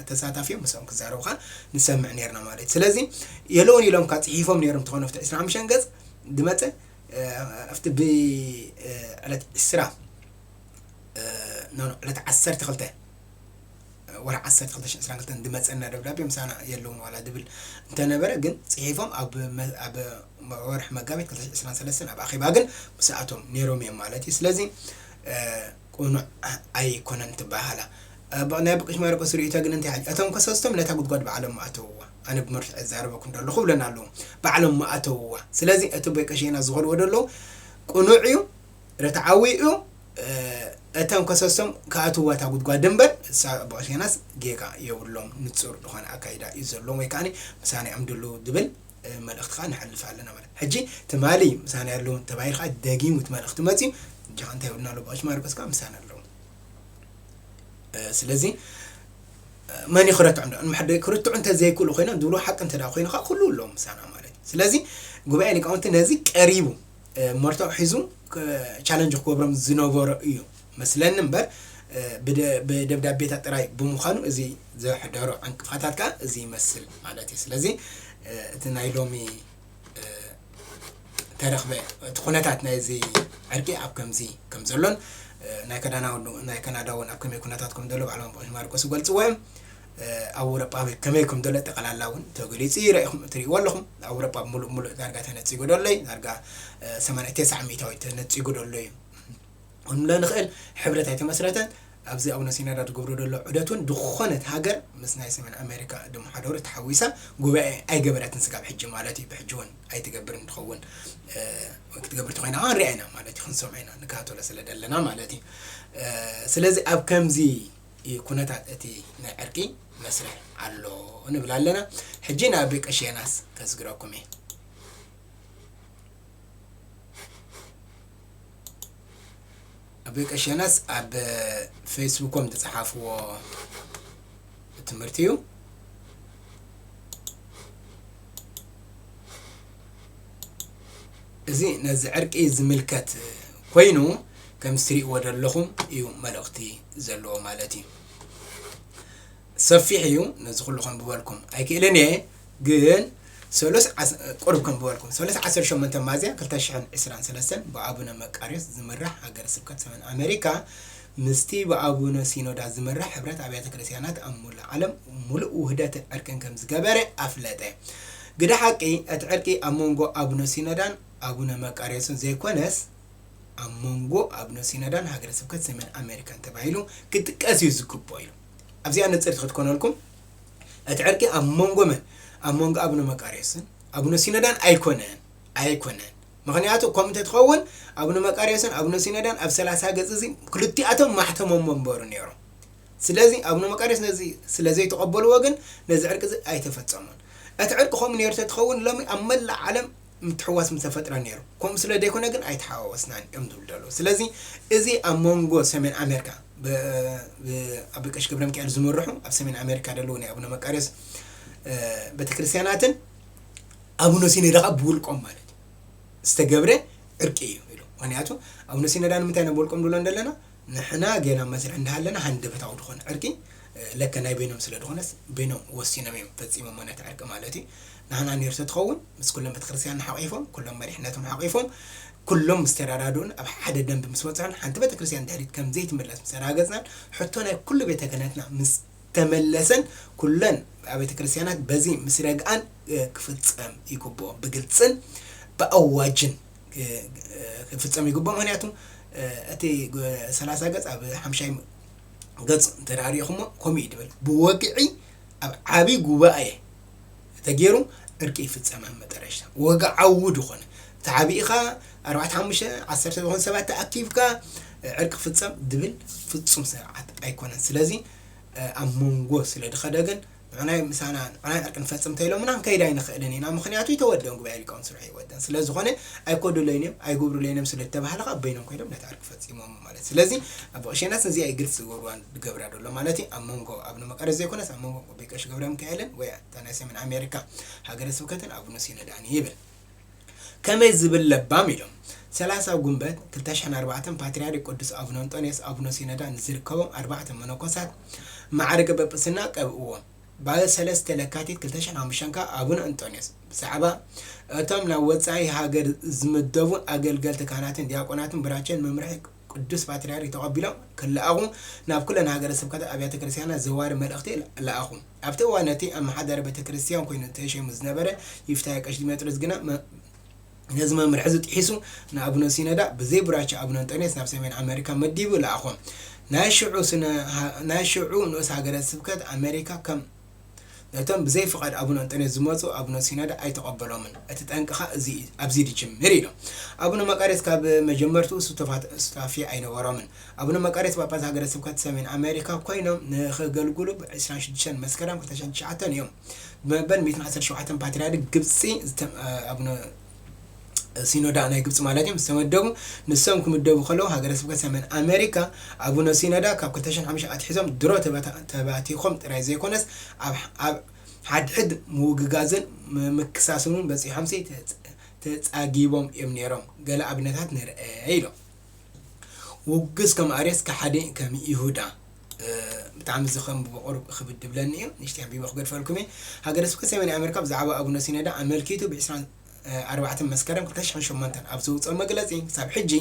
ተሳታፊ እዮም ምስኦም ክዛረቡ ከዓ ንሰምዕ ነርና ማለት እዩ ስለዚ የለውን ኢሎም ከዓ ፅሒፎም ነይሮም ትኾኑ ኣብቲ ዕስራን ሓሙሽተን ገፅ ዝመፀ ኣብቲ ብዕለት ዕስራ ዕለት ዓሰርተ ክልተ ወርሒ ዓሰርተ ክልተ ሽሕን ዕስራን ክልተን ዝመፀና ደብዳቤ ምሳና የለውን ዋላ ድብል እንተነበረ ግን ፅሒፎም ኣብ ወርሒ መጋቢት ክልተ ሽሕን ዕስራን ሰለስተን ኣብ ኣኼባ ግን ምስኣቶም ነይሮም እዮም ማለት እዩ ስለዚ ቁኑዕ ኣይኮነን ትበሃላ ናይ ብቅሽ ማርቆስ ርእቶ ግን እንታይ እቶም ከሰስቶም ነታ ጉድጓድ ባዕሎም ማእተውዋ ኣነ ብመርትዕ እዛረበኩም ደለኹ ብለን ኣለዉ ባዕሎም ማእተውዋ ስለዚ እቲ በቀሸና ዝኸድዎ ደለዉ ቁኑዕ እዩ ርትዓዊ እዩ እቶም ከሰሶም ክኣትዋ እታ ጉድጓድ እምበር እሳ በቀሸናስ ጌጋ የብሎም ንፁር ዝኾነ ኣካይዳ እዩ ዘለዎም ወይ ከዓ ምሳና እዮም ድሉ ድብል መልእኽቲ ከዓ ንሓልፍ ኣለና ማለት ሕጂ ትማሊ ምሳና ያለውን ተባሂል ከዓ ደጊሙ እቲ መልእኽቲ መፅዩ እጃኻ እንታይ ይብልና ኣሎ በቀሽ ማርቆስ ከዓ ምሳና ኣለዉ ስለዚ መን ክረትዑ እንዳ ንማሕደ ክርትዑ እንተ ዘይክእሉ ኮይኖም ዝብሉ ሓቂ እንተ ኮይኑ ከዓ ኩሉ ኣለዎም ምሳና ማለት እዩ ስለዚ ጉባኤ ሊቃውንቲ ነዚ ቀሪቡ መርትዖ ሒዙ ቻለንጅ ክገብሮም ዝነበሮ እዩ መስለኒ እምበር ብደብዳቤታት ጥራይ ብምዃኑ እዚ ዘሕደሮ ዕንቅፋታት ከዓ እዚ ይመስል ማለት እዩ ስለዚ እቲ ናይ ሎሚ ተረኽበ እቲ ኩነታት ናይዚ ዕርቂ ኣብ ከምዚ ከም ዘሎን ናይ ከዳና ናይ ከናዳ እውን ኣብ ከመይ ኩነታት ከም ዘሎ ባዕሎም ኣቦ ማርቆስ ይገልፅዎ እዮም ኣብ ኣውሮጳ ከመይ ከም ዘሎ ጠቕላላ እውን ተገሊፁ ይረኢኹም ትሪእዎ ኣለኹም ኣውሮጳ ሙሉእ ሙሉእ ዳርጋ ተነፂጉ ደሎ እዩ ዳርጋ ሰማንያ ተስዓ ሚእታዊ ተነፂጉ ደሎ እዩ ክንብሎ ንኽእል ሕብረት ኣይተመስረተን ኣብዚ ኣቡነ ሲኖዳ ዝገብሮ ዘሎ ዑደት እውን ዝኾነት ሃገር ምስ ናይ ሰሜን ኣሜሪካ ድመሓደሩ ተሓዊሳ ጉባኤ ኣይገበረትን ስጋብ ሕጂ ማለት እዩ ብሕጂ እውን ኣይትገብርን ትኸውን ክትገብር ተኮይና ከዓ ንሪኣ ኢና ማለት እዩ ክንሰምዖ ኢና ንከታተሎ ስለ ደለና ማለት እዩ ስለዚ ኣብ ከምዚ ኩነታት እቲ ናይ ዕርቂ መስርሕ ኣሎ ንብል ኣለና ሕጂ ናብ ቀሽ ዮናስ ከዝግረኩም እየ ኣቦይ ቀሸናስ ኣብ ፌስቡኮም ዝፀሓፍዎ ትምህርቲ እዩ እዚ ነዚ ዕርቂ ዝምልከት ኮይኑ ከም ዝትሪእዎ ዘለኹም እዩ መልእኽቲ ዘለዎ ማለት እዩ ሰፊሕ እዩ ነዚ ኩሉ ከም ብበልኩም ኣይክእልን እየ ግን ሰሉስ ቁሩብ ከም ብበልኩም ሰሉስ ዓሰርተ ሸሞንተ ማዝያ ክልተ ሽሕን ዕስራን ሰለስተን ብኣቡነ መቃርዮስ ዝምራሕ ሃገረ ስብከት ሰሜን ኣሜሪካ ምስቲ ብኣቡነ ሲኖዳ ዝምራሕ ሕብረት ኣብያተ ክርስቲያናት ኣብ ሙሉእ ዓለም ሙሉእ ውህደትን ዕርቅን ከም ዝገበረ ኣፍለጠ። ግደ ሓቂ እቲ ዕርቂ ኣብ መንጎ ኣቡነ ሲኖዳን ኣቡነ መቃርዮስን ዘይኮነስ ኣብ መንጎ ኣቡነ ሲኖዳን ሃገረ ስብከት ሰሜን ኣሜሪካን ተባሂሉ ክጥቀስ እዩ ዝግብኦ ኢሉ። ኣብዚኣ ንፅርቲ ክትኮነልኩም እቲ ዕርቂ ኣብ መንጎ መን ኣብ መንጎ ኣቡነ መቃርዮስን ኣቡነ ሲኖዳን ኣይኮነን ኣይኮነን ምክንያቱ ከም እንተትኸውን ኣቡነ መቃርዮስን ኣቡነ ሲኖዳን ኣብ ሰላሳ ገፅ እዚ ክልቲኣቶም ማሕተሞም መንበሩ ነይሮም ስለዚ ኣቡነ መቃርዮስ ነዚ ስለ ዘይተቐበልዎ ግን ነዚ ዕርቂ እዚ ኣይተፈፀሙን እቲ ዕርቂ ከምኡ ነይሩ ተትኸውን ሎሚ ኣብ መላእ ዓለም ምትሕዋስ ምተፈጥረ ነይሩ። ከምኡ ስለ ዘይኮነ ግን ኣይተሓዋወስናን እዮም ዝብሉ ዘለዉ። ስለዚ እዚ ኣብ መንጎ ሰሜን ኣሜሪካ ኣቢ ቀሽ ገብረ ሚካኤል ዝምርሑ ኣብ ሰሜን ኣሜሪካ ዘለዉ ናይ ኣቡነ መቃርዮስ ቤተክርስትያናትን ኣቡነ ሲኖዳ ከዓ ብውልቆም ማለት እዩ ዝተገብረ ዕርቂ እዩ ኢሉ ምክንያቱ ኣቡነ ሲኖዳ ንምንታይ ኢና በልቆም ንብሎ እንደለና፣ ንሕና ጌና መስርሕ እንዳሃለና ሃንደበታዊ ዝኾነ ዕርቂ ለከ ናይ በይኖም ስለ ዝኾነስ በይኖም ወሲኖም እዮም ፈጺሞሞ ነቲ ዕርቂ ማለት እዩ። ንሕና ነይሩ ተትኸውን ምስ ኩሎም ቤተክርስትያን ሓቂፎም ኩሎም መሪሕነቶም ሓቂፎም ኩሎም ምስ ተረዳድኡን ኣብ ሓደ ደንብ ምስ በጽሑን ሓንቲ ቤተክርስትያን ድሕሪት ከም ዘይትምለስ ምስ ኣረጋገጽናን ሕቶ ናይ ኩሉ ቤተ ክህነትና ምስ ተመለሰን ኩለን ኣብ ቤተክርስትያናት በዚ ምስ ረግኣን ክፍጸም ይግብኦ ብግልጽን ብኣዋጅን ክፍጸም ይግብኦ። ምክንያቱ እቲ ሰላሳ ገጽ ኣብ ሓምሻይ ገጽ እንተደኣ ሪኢኹሞ ከምኡ እዩ ድብል። ብወግዒ ኣብ ዓብዪ ጉባኤ ተገይሩ ዕርቂ ይፍጸም ኣብ መጠረሽታ ወግዓዊ ዝኾነ ተዓቢእኻ ኣርባዕተ ሓሙሽተ ዓሰርተ ዝኾነ ሰባት ተኣኪብካ ዕርቂ ክፍጸም ድብል ፍጹም ስርዓት ኣይኮነን። ስለዚ ኣብ መንጎ ስለ ድኸደ ግን ንዕናይ ምሳና ንዕናይ ዕርቂ ንፈጽም እንተኢሎምና ክንከይድ ኣይንኽእልን ኢና። ምኽንያቱ ይተወደን ጉባኤ ሊቃውንት ስርሑ ይወደን ስለ ዝኾነ ኣይኮዱለይን እዮም ኣይጉብሩለይን እዮም ስለ ዝተባህለ ካብ በይኖም ኮይዶም ነቲ ዕርቂ ፈጺሞም ማለት። ስለዚ ኣቦ ቀሸናስ እዚኣ ግልጽ ዝገብርዋ ዝገብራ ዘሎ ማለት እዩ። ኣብ መንጎ ኣብ ንመቀረት ዘይኮነስ ኣብ መንጎ ኣቦ ቀሽ ገብረ ሚካኤልን ወይ እታ ናይ ሰሜን ኣሜሪካ ሃገረ ስብከትን ኣቡነ ሲኖዳን ይብል። ከመይ ዝብል ለባም ኢሎም ሰላሳ ጉንበት ክልተ ሽሕን ኣርባዕተን ፓትርያርክ ቅዱስ ኣቡነ እንጦንዮስ ኣቡነ ሲኖዳ ንዝርከቦም ኣርባዕተ መነኮሳት ማዕርገ ጵጵስና ቀብእዎም። ባለ ሰለስተ ለካቲት ክልተ ሽሕን ሓሙሽተን ከኣ ኣቡነ እንጦንዮስ ብዛዕባ እቶም ናብ ወጻኢ ሃገር ዝምደቡ ኣገልገልቲ ካህናትን ዲያቆናትን ብራቸን መምርሒ ቅዱስ ፓትርያርክ ተቐቢሎም ክለኣኹ ናብ ኩለን ሃገረ ስብከት ኣብያተ ክርስቲያናት ዘዋሪ መልእኽቲ ለኣኹ። ኣብቲ እዋን ነቲ ኣመሓዳሪ ቤተ ክርስቲያን ኮይኑ ተሸይሙ ዝነበረ ይፍታይ ቀሽ ዲሜጥሮስ ግና ነዚ መምርሒ እዚ ጥሒሱ ንኣቡነ ሲኖዳ ብዘይ ቡራቻ ኣቡነ እንጦንዮስ ናብ ሰሜን ኣሜሪካ መዲቡ ለኣኾም። ናይ ሽዑ ንኡስ ሃገረ ስብከት ኣሜሪካ ከም ነቶም ብዘይ ፍቓድ ኣቡነ እንጦንዮስ ዝመፁ ኣቡነ ሲኖዳ ኣይተቐበሎምን። እቲ ጠንቅኻ ኣብዚ ድጅምር ኢሎም። ኣቡነ መቃርዮስ ካብ መጀመርትኡ ሱታፌ ኣይነበሮምን። ኣቡነ መቃርዮስ ጳጳስ ሃገረ ስብከት ሰሜን ኣሜሪካ ኮይኖም ንኸገልግሉ ብ ዕስራን ሽዱሽተን መስከረም ክልተ ሽሕን ትሽዓተን እዮም ብመበል ሚእትን ዓሰርተ ሸውዓተን ፓትርያርክ ግብፂ ኣቡነ ሲኖዳ ናይ ግብፂ ማለት እዮም ዝተመደቡ። ንሶም ክምደቡ ከለዉ ሃገረ ስብከት ሰሜን ኣሜሪካ ኣቡነ ሲኖዳ ካብ ክልተ ሽሕን ሓሙሽተን ኣትሒዞም ድሮ ተባቲኾም ጥራይ ዘይኮነስ ኣብ ሓድሕድ ምውግጋዝን ምምክሳስን እውን በፂሖምሲ ተፃጊቦም እዮም ነይሮም። ገለ ኣብነታት ንርአ ኢሎም። ውጉዝ ከም ኣርዮስ፣ ከሓዲ ከም ይሁዳ። ብጣዕሚ እዚ ከም ብቑሩብ ክብድ ድብለኒ እዩ። ንእሽተይ ኣንቢበ ክገድፈልኩም እየ። ሃገረ ስብከት ሰሜን ኣሜሪካ ብዛዕባ ኣቡነ ሲኖዳ ኣመልኪቱ ብ ዕስራን ኣርባዕተን መስከረም ክልተ ሽሕን ሸሞንተን ኣብ ዘውፅኦ መግለፂ ክሳብ ሕጂ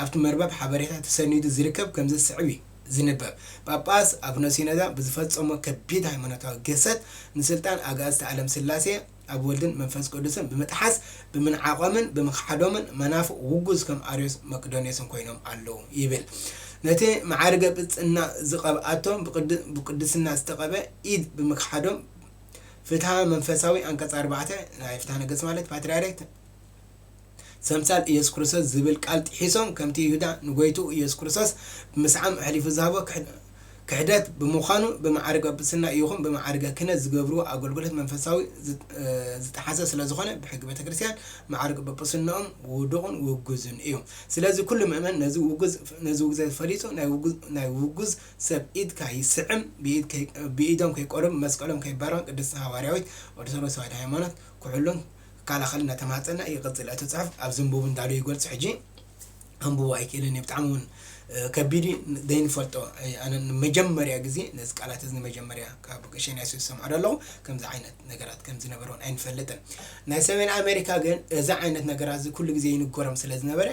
ኣብቲ መርበብ ሓበሬታ ተሰኒዱ ዝርከብ ከምዚ ዝስዕብ እዩ ዝንበብ። ጳጳስ ኣቡነ ሲኖዳ ብዝፈፀሞ ከቢድ ሃይማኖታዊ ግህሰት ንስልጣን ኣጋእዝተ ኣለም ስላሴ ኣብ ወልድን መንፈስ ቅዱስን ብምጥሓስ ብምንዓቖምን ብምኽሓዶምን መናፍቕ ውጉዝ ከም ኣርዮስ መቅዶንዮስን ኮይኖም ኣለዉ ይብል። ነቲ መዓርገ ጵጵስና ዝቐብኣቶም ብቅድስና ዝተቐበ ኢድ ብምኽሓዶም ፍትሃ መንፈሳዊ ኣንቀጽ ኣርባዕተ ናይ ፍትሃ ነገስት ማለት ፓትርያርክ ተምሳል ኢየሱስ ክርስቶስ ዝብል ቃል ጥሒሶም ከምቲ ይሁዳ ንጎይትኡ ኢየሱስ ክርስቶስ ብምስዓም ኣሕሊፉ ዝሃቦ ክሕደት ብምዃኑ ብመዓርገ ጵጵስና ይኹን ብመዓርገ ክህነት ዝገብርዎ ኣገልግሎት መንፈሳዊ ዝጠሓሰ ስለዝኾነ ብሕጊ ቤተክርስትያን መዓርገ ጵጵስንኦም ውዱቕን ውጉዝን እዩ። ስለዚ ኩሉ ምእመን ነዚ ውጉዝ ፈሊጡ ናይ ውጉዝ ሰብ ኢድ ከይስዕም ብኢዶም ከይቆርብ መስቀሎም ከይባረኽን ቅድስቲ ሃዋርያዊት ኦርቶዶክስ ተዋሕዶ ሃይማኖት ክሕሉን ክከላኸልን እናተማህፀና ይቕፅል። እቲ ፅሑፍ ኣብ ዝንቡቡ እንዳሉ ይገልፁ ሕጂ ኣንብቦ ኣይክእልን እየ። ብጣዕሚ እውን ከቢድ እዩ። ዘይንፈልጦ ኣነ ንመጀመርያ ግዜ ነዚ ቃላት እዚ ንመጀመርያ ካብ ቀሸናስ ዝሰምዖ ዘለኹ ከምዚ ዓይነት ነገራት ከም ዝነበረ እውን ኣይንፈልጥን። ናይ ሰሜን ኣሜሪካ ግን እዚ ዓይነት ነገራት እዚ ኩሉ ግዜ ይንገሮም ስለ ዝነበረ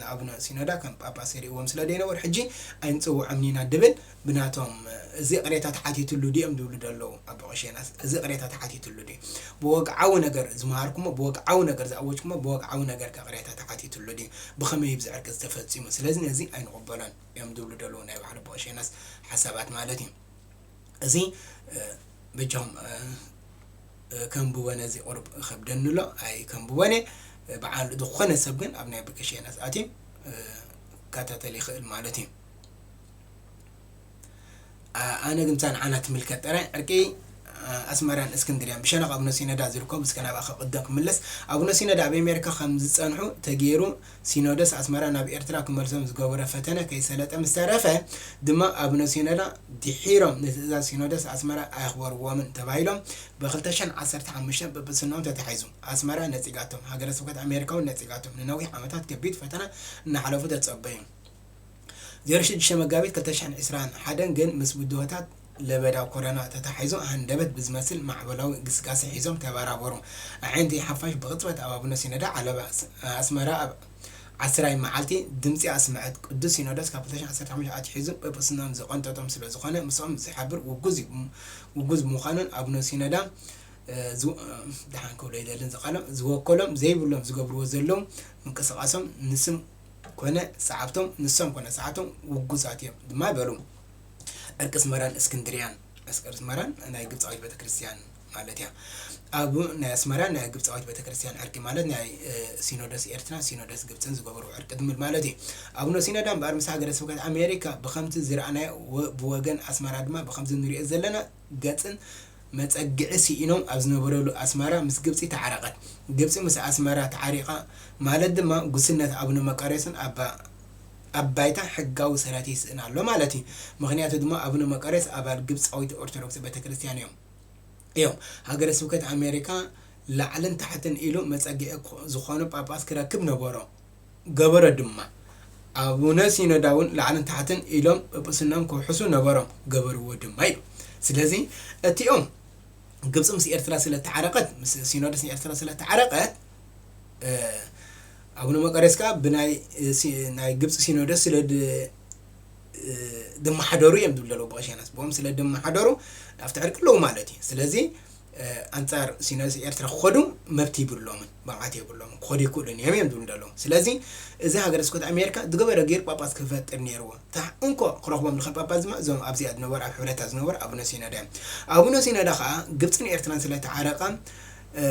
ንኣቡነ ሲኖዳ ከም ጳጳስ ይርእዎም ስለ ዘይነበሩ ሕጂ ኣይንፅውዖምን ኢና ድብል ብናቶም እዚ ቅሬታ ተሓቲትሉ ድዮም ዝብሉ ዘለዉ ኣቦ ቀሸናስ እዚ ቅሬታ ተሓቲትሉ ድዩ? ብወግዓዊ ነገር ዝመሃርኩሞ ብወግዓዊ ነገር ዝኣወጅኩሞ ብወግዓዊ ነገር ከ ቅሬታ ተሓቲትሉ ድዩ? ብኸመይ ብዚ ዕርቂ ዝተፈፂሙ? ስለዚ ነዚ ኣይንቕበሎን እዮም ዝብሉ ዘለዉ ናይ ባዕሉ ኣቦ ቀሸናስ ሓሳባት ማለት እዩ። እዚ በጃኹም ከንብቦ ነዚ ቁሩብ ከብደኒ ኣሎ ኣይከንብቦን እየ። በዓል ዝኾነ ሰብ ግን ኣብ ናይ ኣቦ ቀሸናስ ኣትዩ ክከታተል ይኽእል ማለት እዩ። ኣነ ግን እታ ንዓና ትምልከት ጥራይ ዕርቂ ኣስመራን እስክንድርያን ብሸነኽ ኣቡነ ሲኖዳ ዝርከቡ፣ እስከ ናብኣ ክቕደም ክምለስ። ኣቡነ ሲኖዳ ኣብ ኣሜሪካ ከም ዝጸንሑ ተገይሩ፣ ሲኖዶስ ኣስመራ ናብ ኤርትራ ክመልሶም ዝገበሮ ፈተነ ከይሰለጠ ምስ ተረፈ ድማ፣ ኣቡነ ሲኖዳ ድሒሮም ንትእዛዝ ሲኖዶስ ኣስመራ ኣየኽበርዎምን ተባሂሎም ብ ክልተ ሽሕን ዓሰርተ ሓሙሽተን ጵጵስንኦም ተታሒዙ። ኣስመራ ነጺጋቶም፣ ሃገረ ስብከት ኣሜሪካ እውን ነጺጋቶም። ንነዊሕ ዓመታት ከቢድ ፈተና እናሓለፉ ተጸበዩ። ዜሮ ሽዱሽተ መጋቢት ክልተ ሽሕን ዕስራን ሓደን ግን ምስ ብድሆታት ለበዳ ኮሮና ተታሒዙ ሃንደበት ብዝመስል ማዕበላዊ ግስጋሴ ሒዞም ተበራበሩ። ኣዒንቲ ሓፋሽ ብቕጽበት ኣብ ኣቡነ ሲኖዳ ዓለባ ኣስ-፣ ኣስመራ ኣብ ዓስራይ መዓልቲ ድምጺ ኣስምዐት። ቅዱስ ሲኖዶስ ካብ ክልተ ሽሕን ዓሰርተ ሓሙሽተ ኣትሒዙ ጵጵስናኦም ዝቐንጠጦም ስለ ዝኾነ ምስኦም ዝሓብር ውጉዝ እዩ፣ ውጉዝ ምዃኑን ኣቡነ ሲኖዳ፣ እ፣ ዝው-፣ እ፣ ደሓን ክብሎ ይደልን ዝቓሎም ዝወከሎም ዘይብሎም ዝገብርዎ ዘለዉ ምንቅስቓሶም ንስም ኮነ ሰዓብቶም፣ ንሶም ኮነ ሰዓብቶም ውጉዛት እዮም ድማ በሉ። ዕርቂ ኣስመራን እስክንድርያን፣ ዕርቂ ኣስመራን ናይ ግብጻዊት ቤተክርስትያን ማለት እያ። ኣብ ናይ ኣስመራን ናይ ግብጻዊት ቤተክርስትያን ዕርቂ ማለት ናይ፣ እ፣ ሲኖዶስ ኤርትራን ሲኖዶስ ግብጽን ዝገበርዎ ዕርቂ ድምል ማለት እዩ። ኣቡነ ሲኖዳ እምበኣር ምስ ሃገረ ስብከት ኣሜሪካ ብኸምቲ ዝረኣናዮ ወ-፣ ብወገን ኣስመራ ድማ ብኸምዚ ንሪኦ ዘለና ገጽን መጸግዒ ስኢኖም ኣብ ዝነበረሉ ኣስመራ ምስ ግብጺ ተዓረቐት። ግብጺ ምስ ኣስመራ ተዓሪቓ ማለት ድማ ጉስነት ኣቡነ መቃርዮስን ኣባ-፣ ኣብ ባይታ ሕጋዊ ሰረት ይስእን ኣሎ ማለት እዩ። ምኽንያቱ ድማ ኣቡነ መቃርዮስ ኣባል ግብጻዊት ኦርቶዶክስ ቤተክርስትያን እዮም። እዮም። ሃገረ ስብከት ኣሜሪካ ላዕልን ታሕትን ኢሉ መጸግዒ ዝኾኑ ጳጳስ ክረክብ ነበሮ። ገበሮ ድማ። ኣቡነ ሲኖዳ እውን ላዕልን ታሕትን ኢሎም ጵጵስናኦም ክውሕሱ ነበሮም። ገበርዎ ድማ ኢሉ። ስለዚ እቲኦም ግብጺ ምስ ኤርትራ ስለ ተዓረቐት፣ ምስ ሲኖዶስ ኤርትራ ስለ ተዓረቐት፣ እ፣ ኣቡነ መቃርዮስ ከኣ ብናይ፣ እ፣ ሲ-፣ ናይ ግብጺ ሲኖዶስ ስለ ድ-፣ እ፣ ድመሓደሩ እዮም ዝብሉ ዘለዉ ብቐሸናስ። ብኦም ስለ ድመሓደሩ ኣብቲ ዕርቂ ኣለዉ ማለት እዩ። ስለዚ፣ እ፣ ኣንጻር ሲኖዶስ ኤርትራ ክኸዱ መብት ይብሎምን፣ ብቕዓት የብሎምን፣ ክኸዱ ይክእሉን እዮም እዮም ዝብሉ ዘለዉ። ስለዚ እዚ ሃገረ ስብከት ኣሜሪካ ዝገበረ ገይሩ ጳጳስ ክፈጥር ነይርዎ። ታሕ-፣ እንኮ ክረኽቦም ዝኽእል ጳጳስ ድማ እዞም ኣብዚኣ ዝነበሩ፣ ኣብ ሕብረታ ዝነበሩ ኣቡነ ሲኖዳ እዮም። ኣቡነ ሲኖዳ ከኣ ግብጽን ኤርትራን ስለ ተዓረቐ፣ እ፣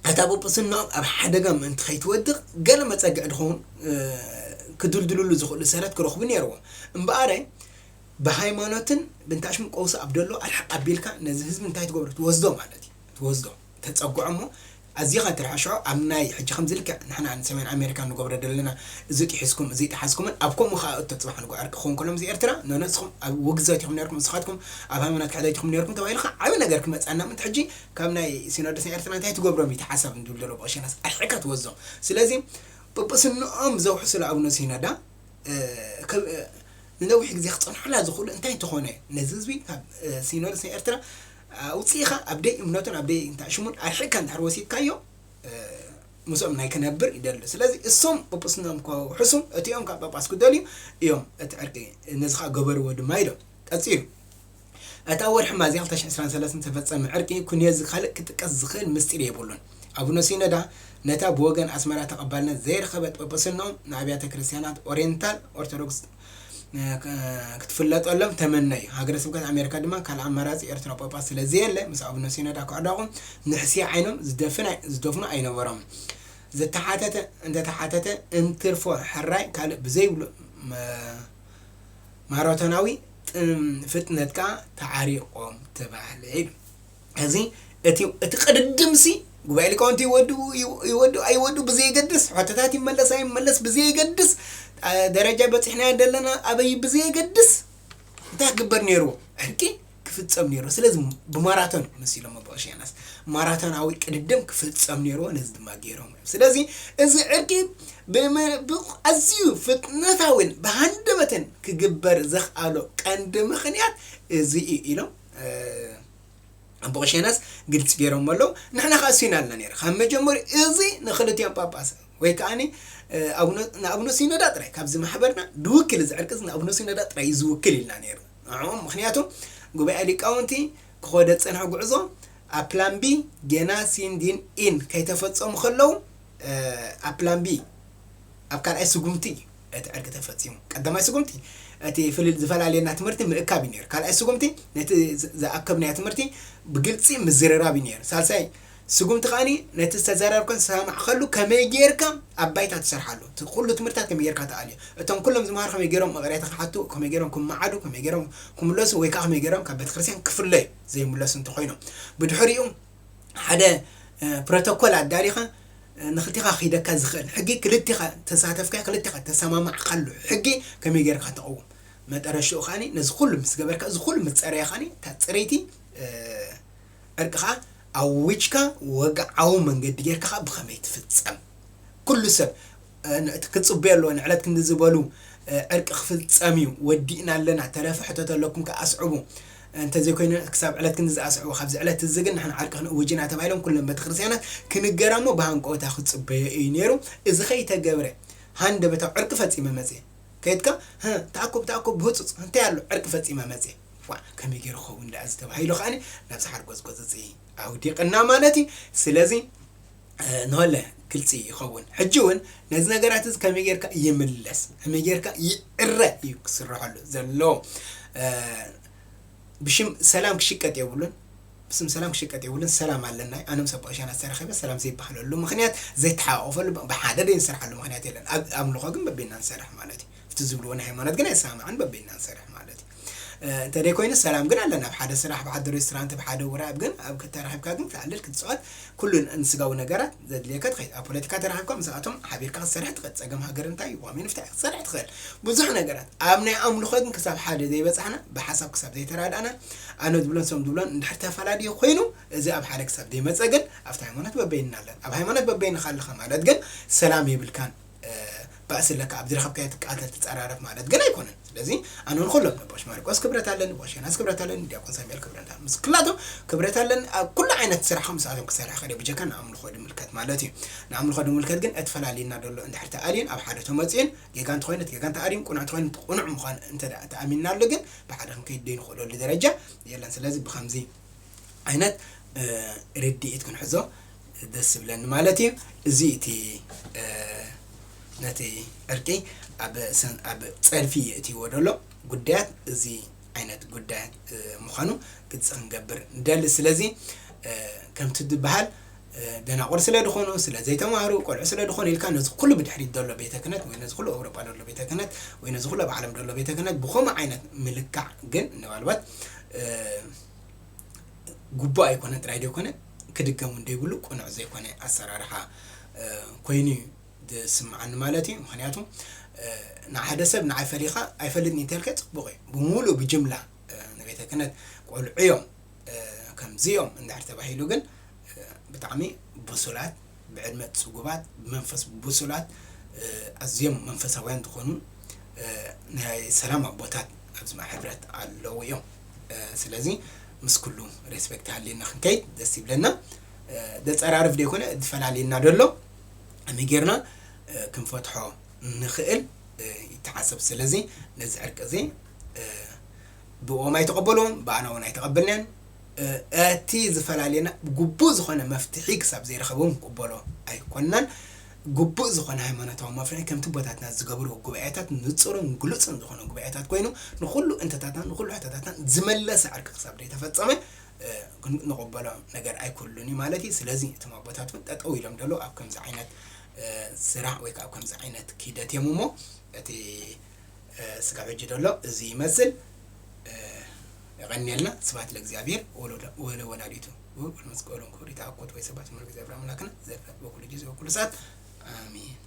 እታ ጵጵስናኦም ኣብ ሓደጋ ምእንቲ ከይትወድቕ ገለ መጸግዒ ድኸውን፣ እ፣ ክድልድልሉ ዝኽእሉ ሰረት ክረኽቡ ነይርዎም። እምበኣረ ብሃይማኖትን ብንታሽሙ ቀውሲ ኣብ ደሎ ኣርሕቕ ኣቢልካ ነዚ ህዝቢ እንታይ ትገብሮ? ትወስዶ ማለት እዩ። ትወስዶ። ተጸግዖ እሞ ኣዚኻ ትርሕሾ ኣብ ናይ ሕጂ ከምዚ ልክዕ ንሕና ንሰሜን ኣሜሪካ ንገብሮ ዘለና እዚ ጥሒስኩም፣ እዚ ጠሓስኩምን ኣብ ከምኡ ከኣ እቶ ጽባሕ ንግሆ ዕርቂ ክኸውን ከሎ ምስ ኤርትራ፣ ኖ፣ ኖ፣ ንስኹም ኣብ ውግዘት ኢኹም ነርኩም፣ ንስኻትኩም ኣብ ሃይማኖት ክሕደት ኢኹም ነርኩም ተባሂልካ ዓቢ ነገር ክመጽኣና ምእንቲ ሕጂ ካብ ናይ ሲኖዶስ ናይ ኤርትራ እንታይ ትገብሮም እዩ እቲ ሓሳብ እንድብል ዘሎ ብቐሸናስ ኣርሒቕካ ትወስዶም። ስለዚ ጵጵስንኦም ዘውሕስሉ ኣቡነ ሲኖዳ፣ እ፣ ከብ-፣ እ፣ ንነዊሕ ግዜ ክጸንሑላ ዝኽእሉ እንታይ እንተኾነ ነዚ ህዝቢ ካብ፣ እ፣ ሲኖዶስ ናይ ኤርትራ ኣውጺእኻ ኣብ ደይ እምነቱን ኣብ ደይ እንታይ ሽሙን ኣርሒቕካ እንድሕር ወሲድካዮ፣ እ፣ ምስኦም ናይ ክነብር ይደሊ። ስለዚ እሶም ጵጵስንኦም ከውሕሱ እቲኦም ካብ ጳጳስ ክደልዩ እዮም እቲ ዕርቂ ነዚ ኸኣ ገበርዎ ድማ ኢሎም። ቀጺሉ እታ ወርሒ ሚያዝያ ክልተ ሽሕን ዕስራን ሰለስተን ዝተፈጸመ ዕርቂ ኩነዚ ካልእ ክጥቀስ ዝኽእል ምስጢር የብሉን። ኣቡነ ሲኖዳ ነታ ብወገን ኣስመራ ተቐባልነት ዘይረኸበት ጳጳስንኦም ንኣብያተ ክርስትያናት ኦሪየንታል ኦርቶዶክስ፣ እ፣ ክ-፣ ክትፍለጠሎም ተመነዩ። ሃገረ ስብከት ኣሜሪካ ድማ ካልእ ኣማራጺ ኤርትራዊ ጳጳስ ስለ ዘየለ ምስ ኣቡነ ሲኖዳ ክዕረቑ ንሕስያ ዓይኖም ዝደፍን ኣይ-፣ ዝደፍኑ ኣይነበሮም። ዝተሓተተ እንተተሓተተ እንትርፎ ሕራይ ካልእ ብዘይብሉ መ-፣ ማራቶናዊ ጥም-፣ ፍጥነት ከኣ ተዓሪቖም ተባህለ ኢሉ። እዚ እቲ፣ እቲ ቅድድምሲ ጉባኤ ሊቃውንቲ ይወዱ፣ ይወዱ ኣይወዱ ብዘየገድስ፣ ሕቶታት ይመለስ ኣይመለስ ብዘየገድስ፣ አ፣ ደረጃ በጺሕናዮ ዘለና ኣበይ ብዘየገድስ፣ እንታይ ክግበር ነይርዎ? ዕርቂ ክፍጸም ነይርዎ። ስለዚ ብማራቶን መሲሎም ኣቦ ቀሺ ዮናስ፣ ማራቶናዊ ቅድድም ክፍጸም ነይርዎ፣ ነዚ ድማ ገይሮም እዮም። ስለዚ እዚ ዕርቂ ብመ-፣ ብኣዝዩ ፍጥነታዊን ብሃንደበትን ክግበር ዘኽኣሎ ቀንዲ ምኽንያት እዚ እዩ ኢሎም፣ እ፣ ኣቦ ቀሺ ዮናስ ግልጺ ገይሮም ኣለዉ። ንሕና ከኣ እሱ ኢልና ነይርና። ካብ መጀመርያ እዚ ንኽልቲኦም ጳጳስ ወይ ከኣኒ፣ እ፣ ኣቡነ፣ ንኣቡነ ሲኖዳ ጥራይ ካብዚ ማሕበርና ዝውክል፣ እዚ ዕርቂ እዚ ንኣቡነ ሲኖዳ ጥራይ እዩ ዝውክል ኢልና ነይሩ። ንዕኦም፣ ምኽንያቱ ጉባኤ ሊቃውንቲ ክኸዶ ዝጸንሐ ጉዕዞ ኣብ ፕላን ቢ ጌና ሲን ዲን ኢን ከይተፈጸሙ ከለዉ፣ እ፣ ኣብ ፕላን ቢ ኣብ ካልኣይ ስጉምቲ እቲ ዕርቂ ተፈጺሙ። ቀዳማይ ስጉምቲ እቲ ፍልል-፣ ዝፈላልየና ትምህርቲ ምእካብ እዩ ነይሩ። ካልኣይ ስጉምቲ ነቲ ዝ-፣ ዝኣከብናዮ ትምህርቲ ብግልጺ ምዝርራብ እዩ ነይሩ። ሳልሳይ ስጉምቲ ከኣኒ ነቲ ዝተዘራረብካን ዝሰማዕካሉ ከመይ ጌርካ ኣብ ባይታ ትሰርሓሉ፣ እቲ ኩሉ ትምህርታት ከመይ ጌርካ ትኣልዮ፣ እቶም ኩሎም ዝመሃሩ ከመይ ጌሮም መቐሬታ ክሓቱ፣ ከመይ ጌሮም ክመዓዱ፣ ከመይ ጌሮም ክምለሱ፣ ወይ ከዓ ከመይ ጌሮም ካብ ቤተክርስትያን ክፍለዩ ዘይምለሱ እንተኾይኖም። ብድሕሪኡ ሓደ ፕሮቶኮል ኣዳሊኻ ንክልቲኻ ክሂደካ ዝኽእል ሕጊ፣ ክልቲኻ ተሳተፍካ፣ ክልቲኻ ተሰማማዕካሉ ሕጊ ከመይ ጌርካ ተቐውም። መጠረሽኡ ከኣኒ ነዚ ኩሉ ምስ ገበርካ፣ እዚ ኩሉ ምስ ጸረየ ከኣኒ እታ ጽረይቲ ዕርቂ ኸዓ ኣዊጅካ ወግዓዊ መንገዲ ጌርካ ኸዓ ብኸመይ ትፍጸም? ኩሉ ሰብ እቲ ክጽበዮ ኣለዎ። ንዕለት ክንዲ ዝበሉ ዕርቂ ክፍጸም እዩ፣ ወዲእና ኣለና፣ ተረፈ ሕቶት ኣለኩም ከኣ ኣስዕቡ፣ እንተዘይኮይኑ ክሳብ ዕለት ክንዲ ዝኣስዕቡ፣ ካብዚ ዕለት እዚ ግን ንሕና ዕርቂ ክንእውጅ ኢና ተባሂሎም ኩለን ቤተክርስትያናት ክንገራ እሞ ብሃንቀውታ ክጽበዮ እዩ ነይሩ። እዚ ከይተገብረ ሃንደበታዊ ዕርቂ ፈጺመ መጽየ። ከይድካ ተኣኮብ ተኣኮብ ብህጹጽ እንታይ ኣሎ ዕርቂ ፈጺመ መጽየ። ዋ ከመይ ገይሩ ክኸውን ደኣ ዝተባሂሉ ከኣ ናብዚ ሓርጎጽጎጽ እዚ ኣውዲቕና ማለት እዩ። ስለዚ ንሆለ ግልፂ ይኸውን። ሕጂ እውን ነዚ ነገራት እዚ ከመይ ጌርካ ይምለስ፣ ከመይ ጌርካ ይዕረ እዩ ክስርሐሉ ዘለዎ። ብሽም ሰላም ክሽቀጥ የብሉን። ብስም ሰላም ክሽቀጥ የብሉን። ሰላም ኣለና። ኣነ ምስ ኣቦ ቀሻና ዝተረኸበ ሰላም ዘይበሃለሉ ምክንያት፣ ዘይተሓቋቆፈሉ፣ ብሓደ ዘይንሰርሓሉ ምክንያት የለን። ኣብ ኣምልኾ ግን በቤና ንሰርሕ ማለት እዩ። እቲ ዝብልዎ ናይ ሃይማኖት ግን ኣይሰማማዕን፣ በቤና ንሰርሕ ማለት እዩ። እንተደይ ኮይኑ ሰላም ግን ኣለና። ኣብ ሓደ ስራሕ፣ ኣብ ሓደ ሬስቶራንት፣ ኣብ ሓደ ውራይ ግን ኣብ ከተራኺብካ ግን ክትኣልል ክትፅወት ኩሉ ንስጋዊ ነገራት ዘድልየካ ትኸይድ። ኣብ ፖለቲካ ተራኺብካ ምስኣቶም ሓቢርካ ክትሰርሕ ትኽእል። ፀገም ሃገር እንታይ እዩ? ዋሚ ንፍታሕ ክትሰርሕ ትኽእል። ብዙሕ ነገራት። ኣብ ናይ ኣምልኾ ግን ክሳብ ሓደ ዘይበፃሕና፣ ብሓሳብ ክሳብ ዘይተራዳእና፣ ኣነ ዝብሎን ሰም ዝብሎን እንድሕር ተፈላለዩ ኮይኑ፣ እዚ ኣብ ሓደ ክሳብ ዘይመፀ ግን ኣብቲ ሃይማኖት በበይንና ኣለና። ኣብ ሃይማኖት በበይንኻ ኣለኻ ማለት ግን ሰላም የብልካን። ባእሲ ኣለካ ኣብ ዝረኸብካዮ ትቃተል ትፀራረፍ ማለት ግን ኣይኮነን። ስለዚ ኣነ ንኩሎም ንቦሽ ማርቆስ ክብረት ኣለኒ፣ ቦሽ ዮናስ ክብረት ኣለኒ፣ ዲያቆን ሳሙኤል ክብረት ኣለኒ፣ ምስ ኩላቶም ክብረት ኣለኒ። ኣብ ኩሉ ዓይነት ስራሕ ምስኣቶም ክሰርሕ ከደ ብጀካ ንኣምልኾ ድምልከት ማለት እዩ። ንኣምልኾ ድምልከት ግን እትፈላልየና ዘሎ እንድሕር ተኣልዩን ኣብ ሓደ ተመፅኡን ጌጋ እንተኾይኑ እቲ ጌጋ እንተኣርዩን ቁኑዕ እንተኾይኑ እቲ ቁኑዕ ምዃን እንተ ተኣሚንናሉ ግን ብሓደ ክንከይድ ዘይንኽእለሉ ደረጃ የለን። ስለዚ ብከምዚ ዓይነት ርድኢት ክንሕዞ ደስ ዝብለኒ ማለት እዩ። እዚ እቲ ነቲ ዕርቂ ኣብ ሰን-፣ ኣብ ጸድፊ የእትይዎ ዘሎ ጉዳያት እዚ ዓይነት ጉዳያት ምዃኑ ግልጺ ክንገብር ንደሊ። ስለዚ ከምቲ ዝበሃል ደናቑር ስለ ዝኾኑ፣ ስለ ዘይተማህሩ፣ ቆልዑ ስለ ዝኾኑ ኢልካ ነዚ ኩሉ ብድሕሪት ዘሎ ቤተ ክህነት ወይ ነዚ ኩሉ ኣውሮጳ ዘሎ ቤተ ክህነት ወይ ነዚ ኩሉ ኣብ ዓለም ዘሎ ቤተ ክህነት ብኸምኡ ዓይነት ምልካዕ ግን ምናልባት ግቡእ ኣይኮነን ጥራይ ዘይኮነ ክድገም እውን ዘይብሉ ቅኑዕ ዘይኮነ ኣሰራርሓ ኮይኑ እዩ ዝስምዓኒ ማለት እዩ። ምክንያቱ ንሓደ ሰብ ንዓይ ፈሊኻ ኣይፈልጥን እንተልካ ፅቡቕ እዩ። ብምሉእ ብጅምላ ንቤተ ክህነት ቆልዑ እዮም ከምዚ እዮም እንድሕር ተባሂሉ ግን ብጣዕሚ ብሱላት፣ ብዕድመ ፅጉባት፣ ብመንፈስ ብሱላት፣ ኣዝዮም መንፈሳውያን ዝኾኑ ናይ ሰላም ኣቦታት ኣብዚ ማሕበራት ኣለዉ እዮም። ስለዚ ምስ ኩሉ ሬስፔክት ሃልየና ክንከይድ ደስ ይብለና። ዘፀራርፍ ዘይኮነ ዝፈላልየና ዘሎ ከመይ ጌርና ክንፈትሖ ንኽእል ይተሓሰብ። ስለዚ ነዚ ዕርቂ እዚ ብኦም ኣይተቐበልዎም፣ ብኣና እውን ኣይተቐበልናን። እቲ ዝፈላልየና ግቡእ ዝኾነ መፍትሒ ክሳብ ዘይረኸበ እውን ክንቅበሎ ኣይኮንናን። ግቡእ ዝኾነ ሃይማኖታዊ መፍትሒ ከምቲ ኣቦታትና ዝገብርዎ ጉባኤታት ንጹርን ግሉጽን ዝኾነ ጉባኤታት ኮይኑ ንኹሉ እንተታትና ንኹሉ ሕቶታትና ዝመለሰ ዕርቂ ክሳብ ዘይተፈጸመ ክንቕበሎ ነገር ኣይክህሉን እዩ ማለት እዩ። ስለዚ እቶም ኣቦታት እውን ጠጠው ኢሎም ደሎ ኣብ ከምዚ ዓይነት ስራሕ ወይ ከዓ ኣብ ከምዚ ዓይነት ክይደት እዮም እሞ እቲ ስጋብ ሕጂ ደሎ እዚ ይመስል። የቐንየልና። ስብሐት ለእግዚኣብሔር ወለወላዲቱ ወመንፈስ ቅዱስ ክብሪት ኣኮት ወይ ሰባት መር እግዚኣብሔር ኣምላክና ዘፈት በኩሉ ጊዜ ወኩሉ ሰዓት ኣሜን።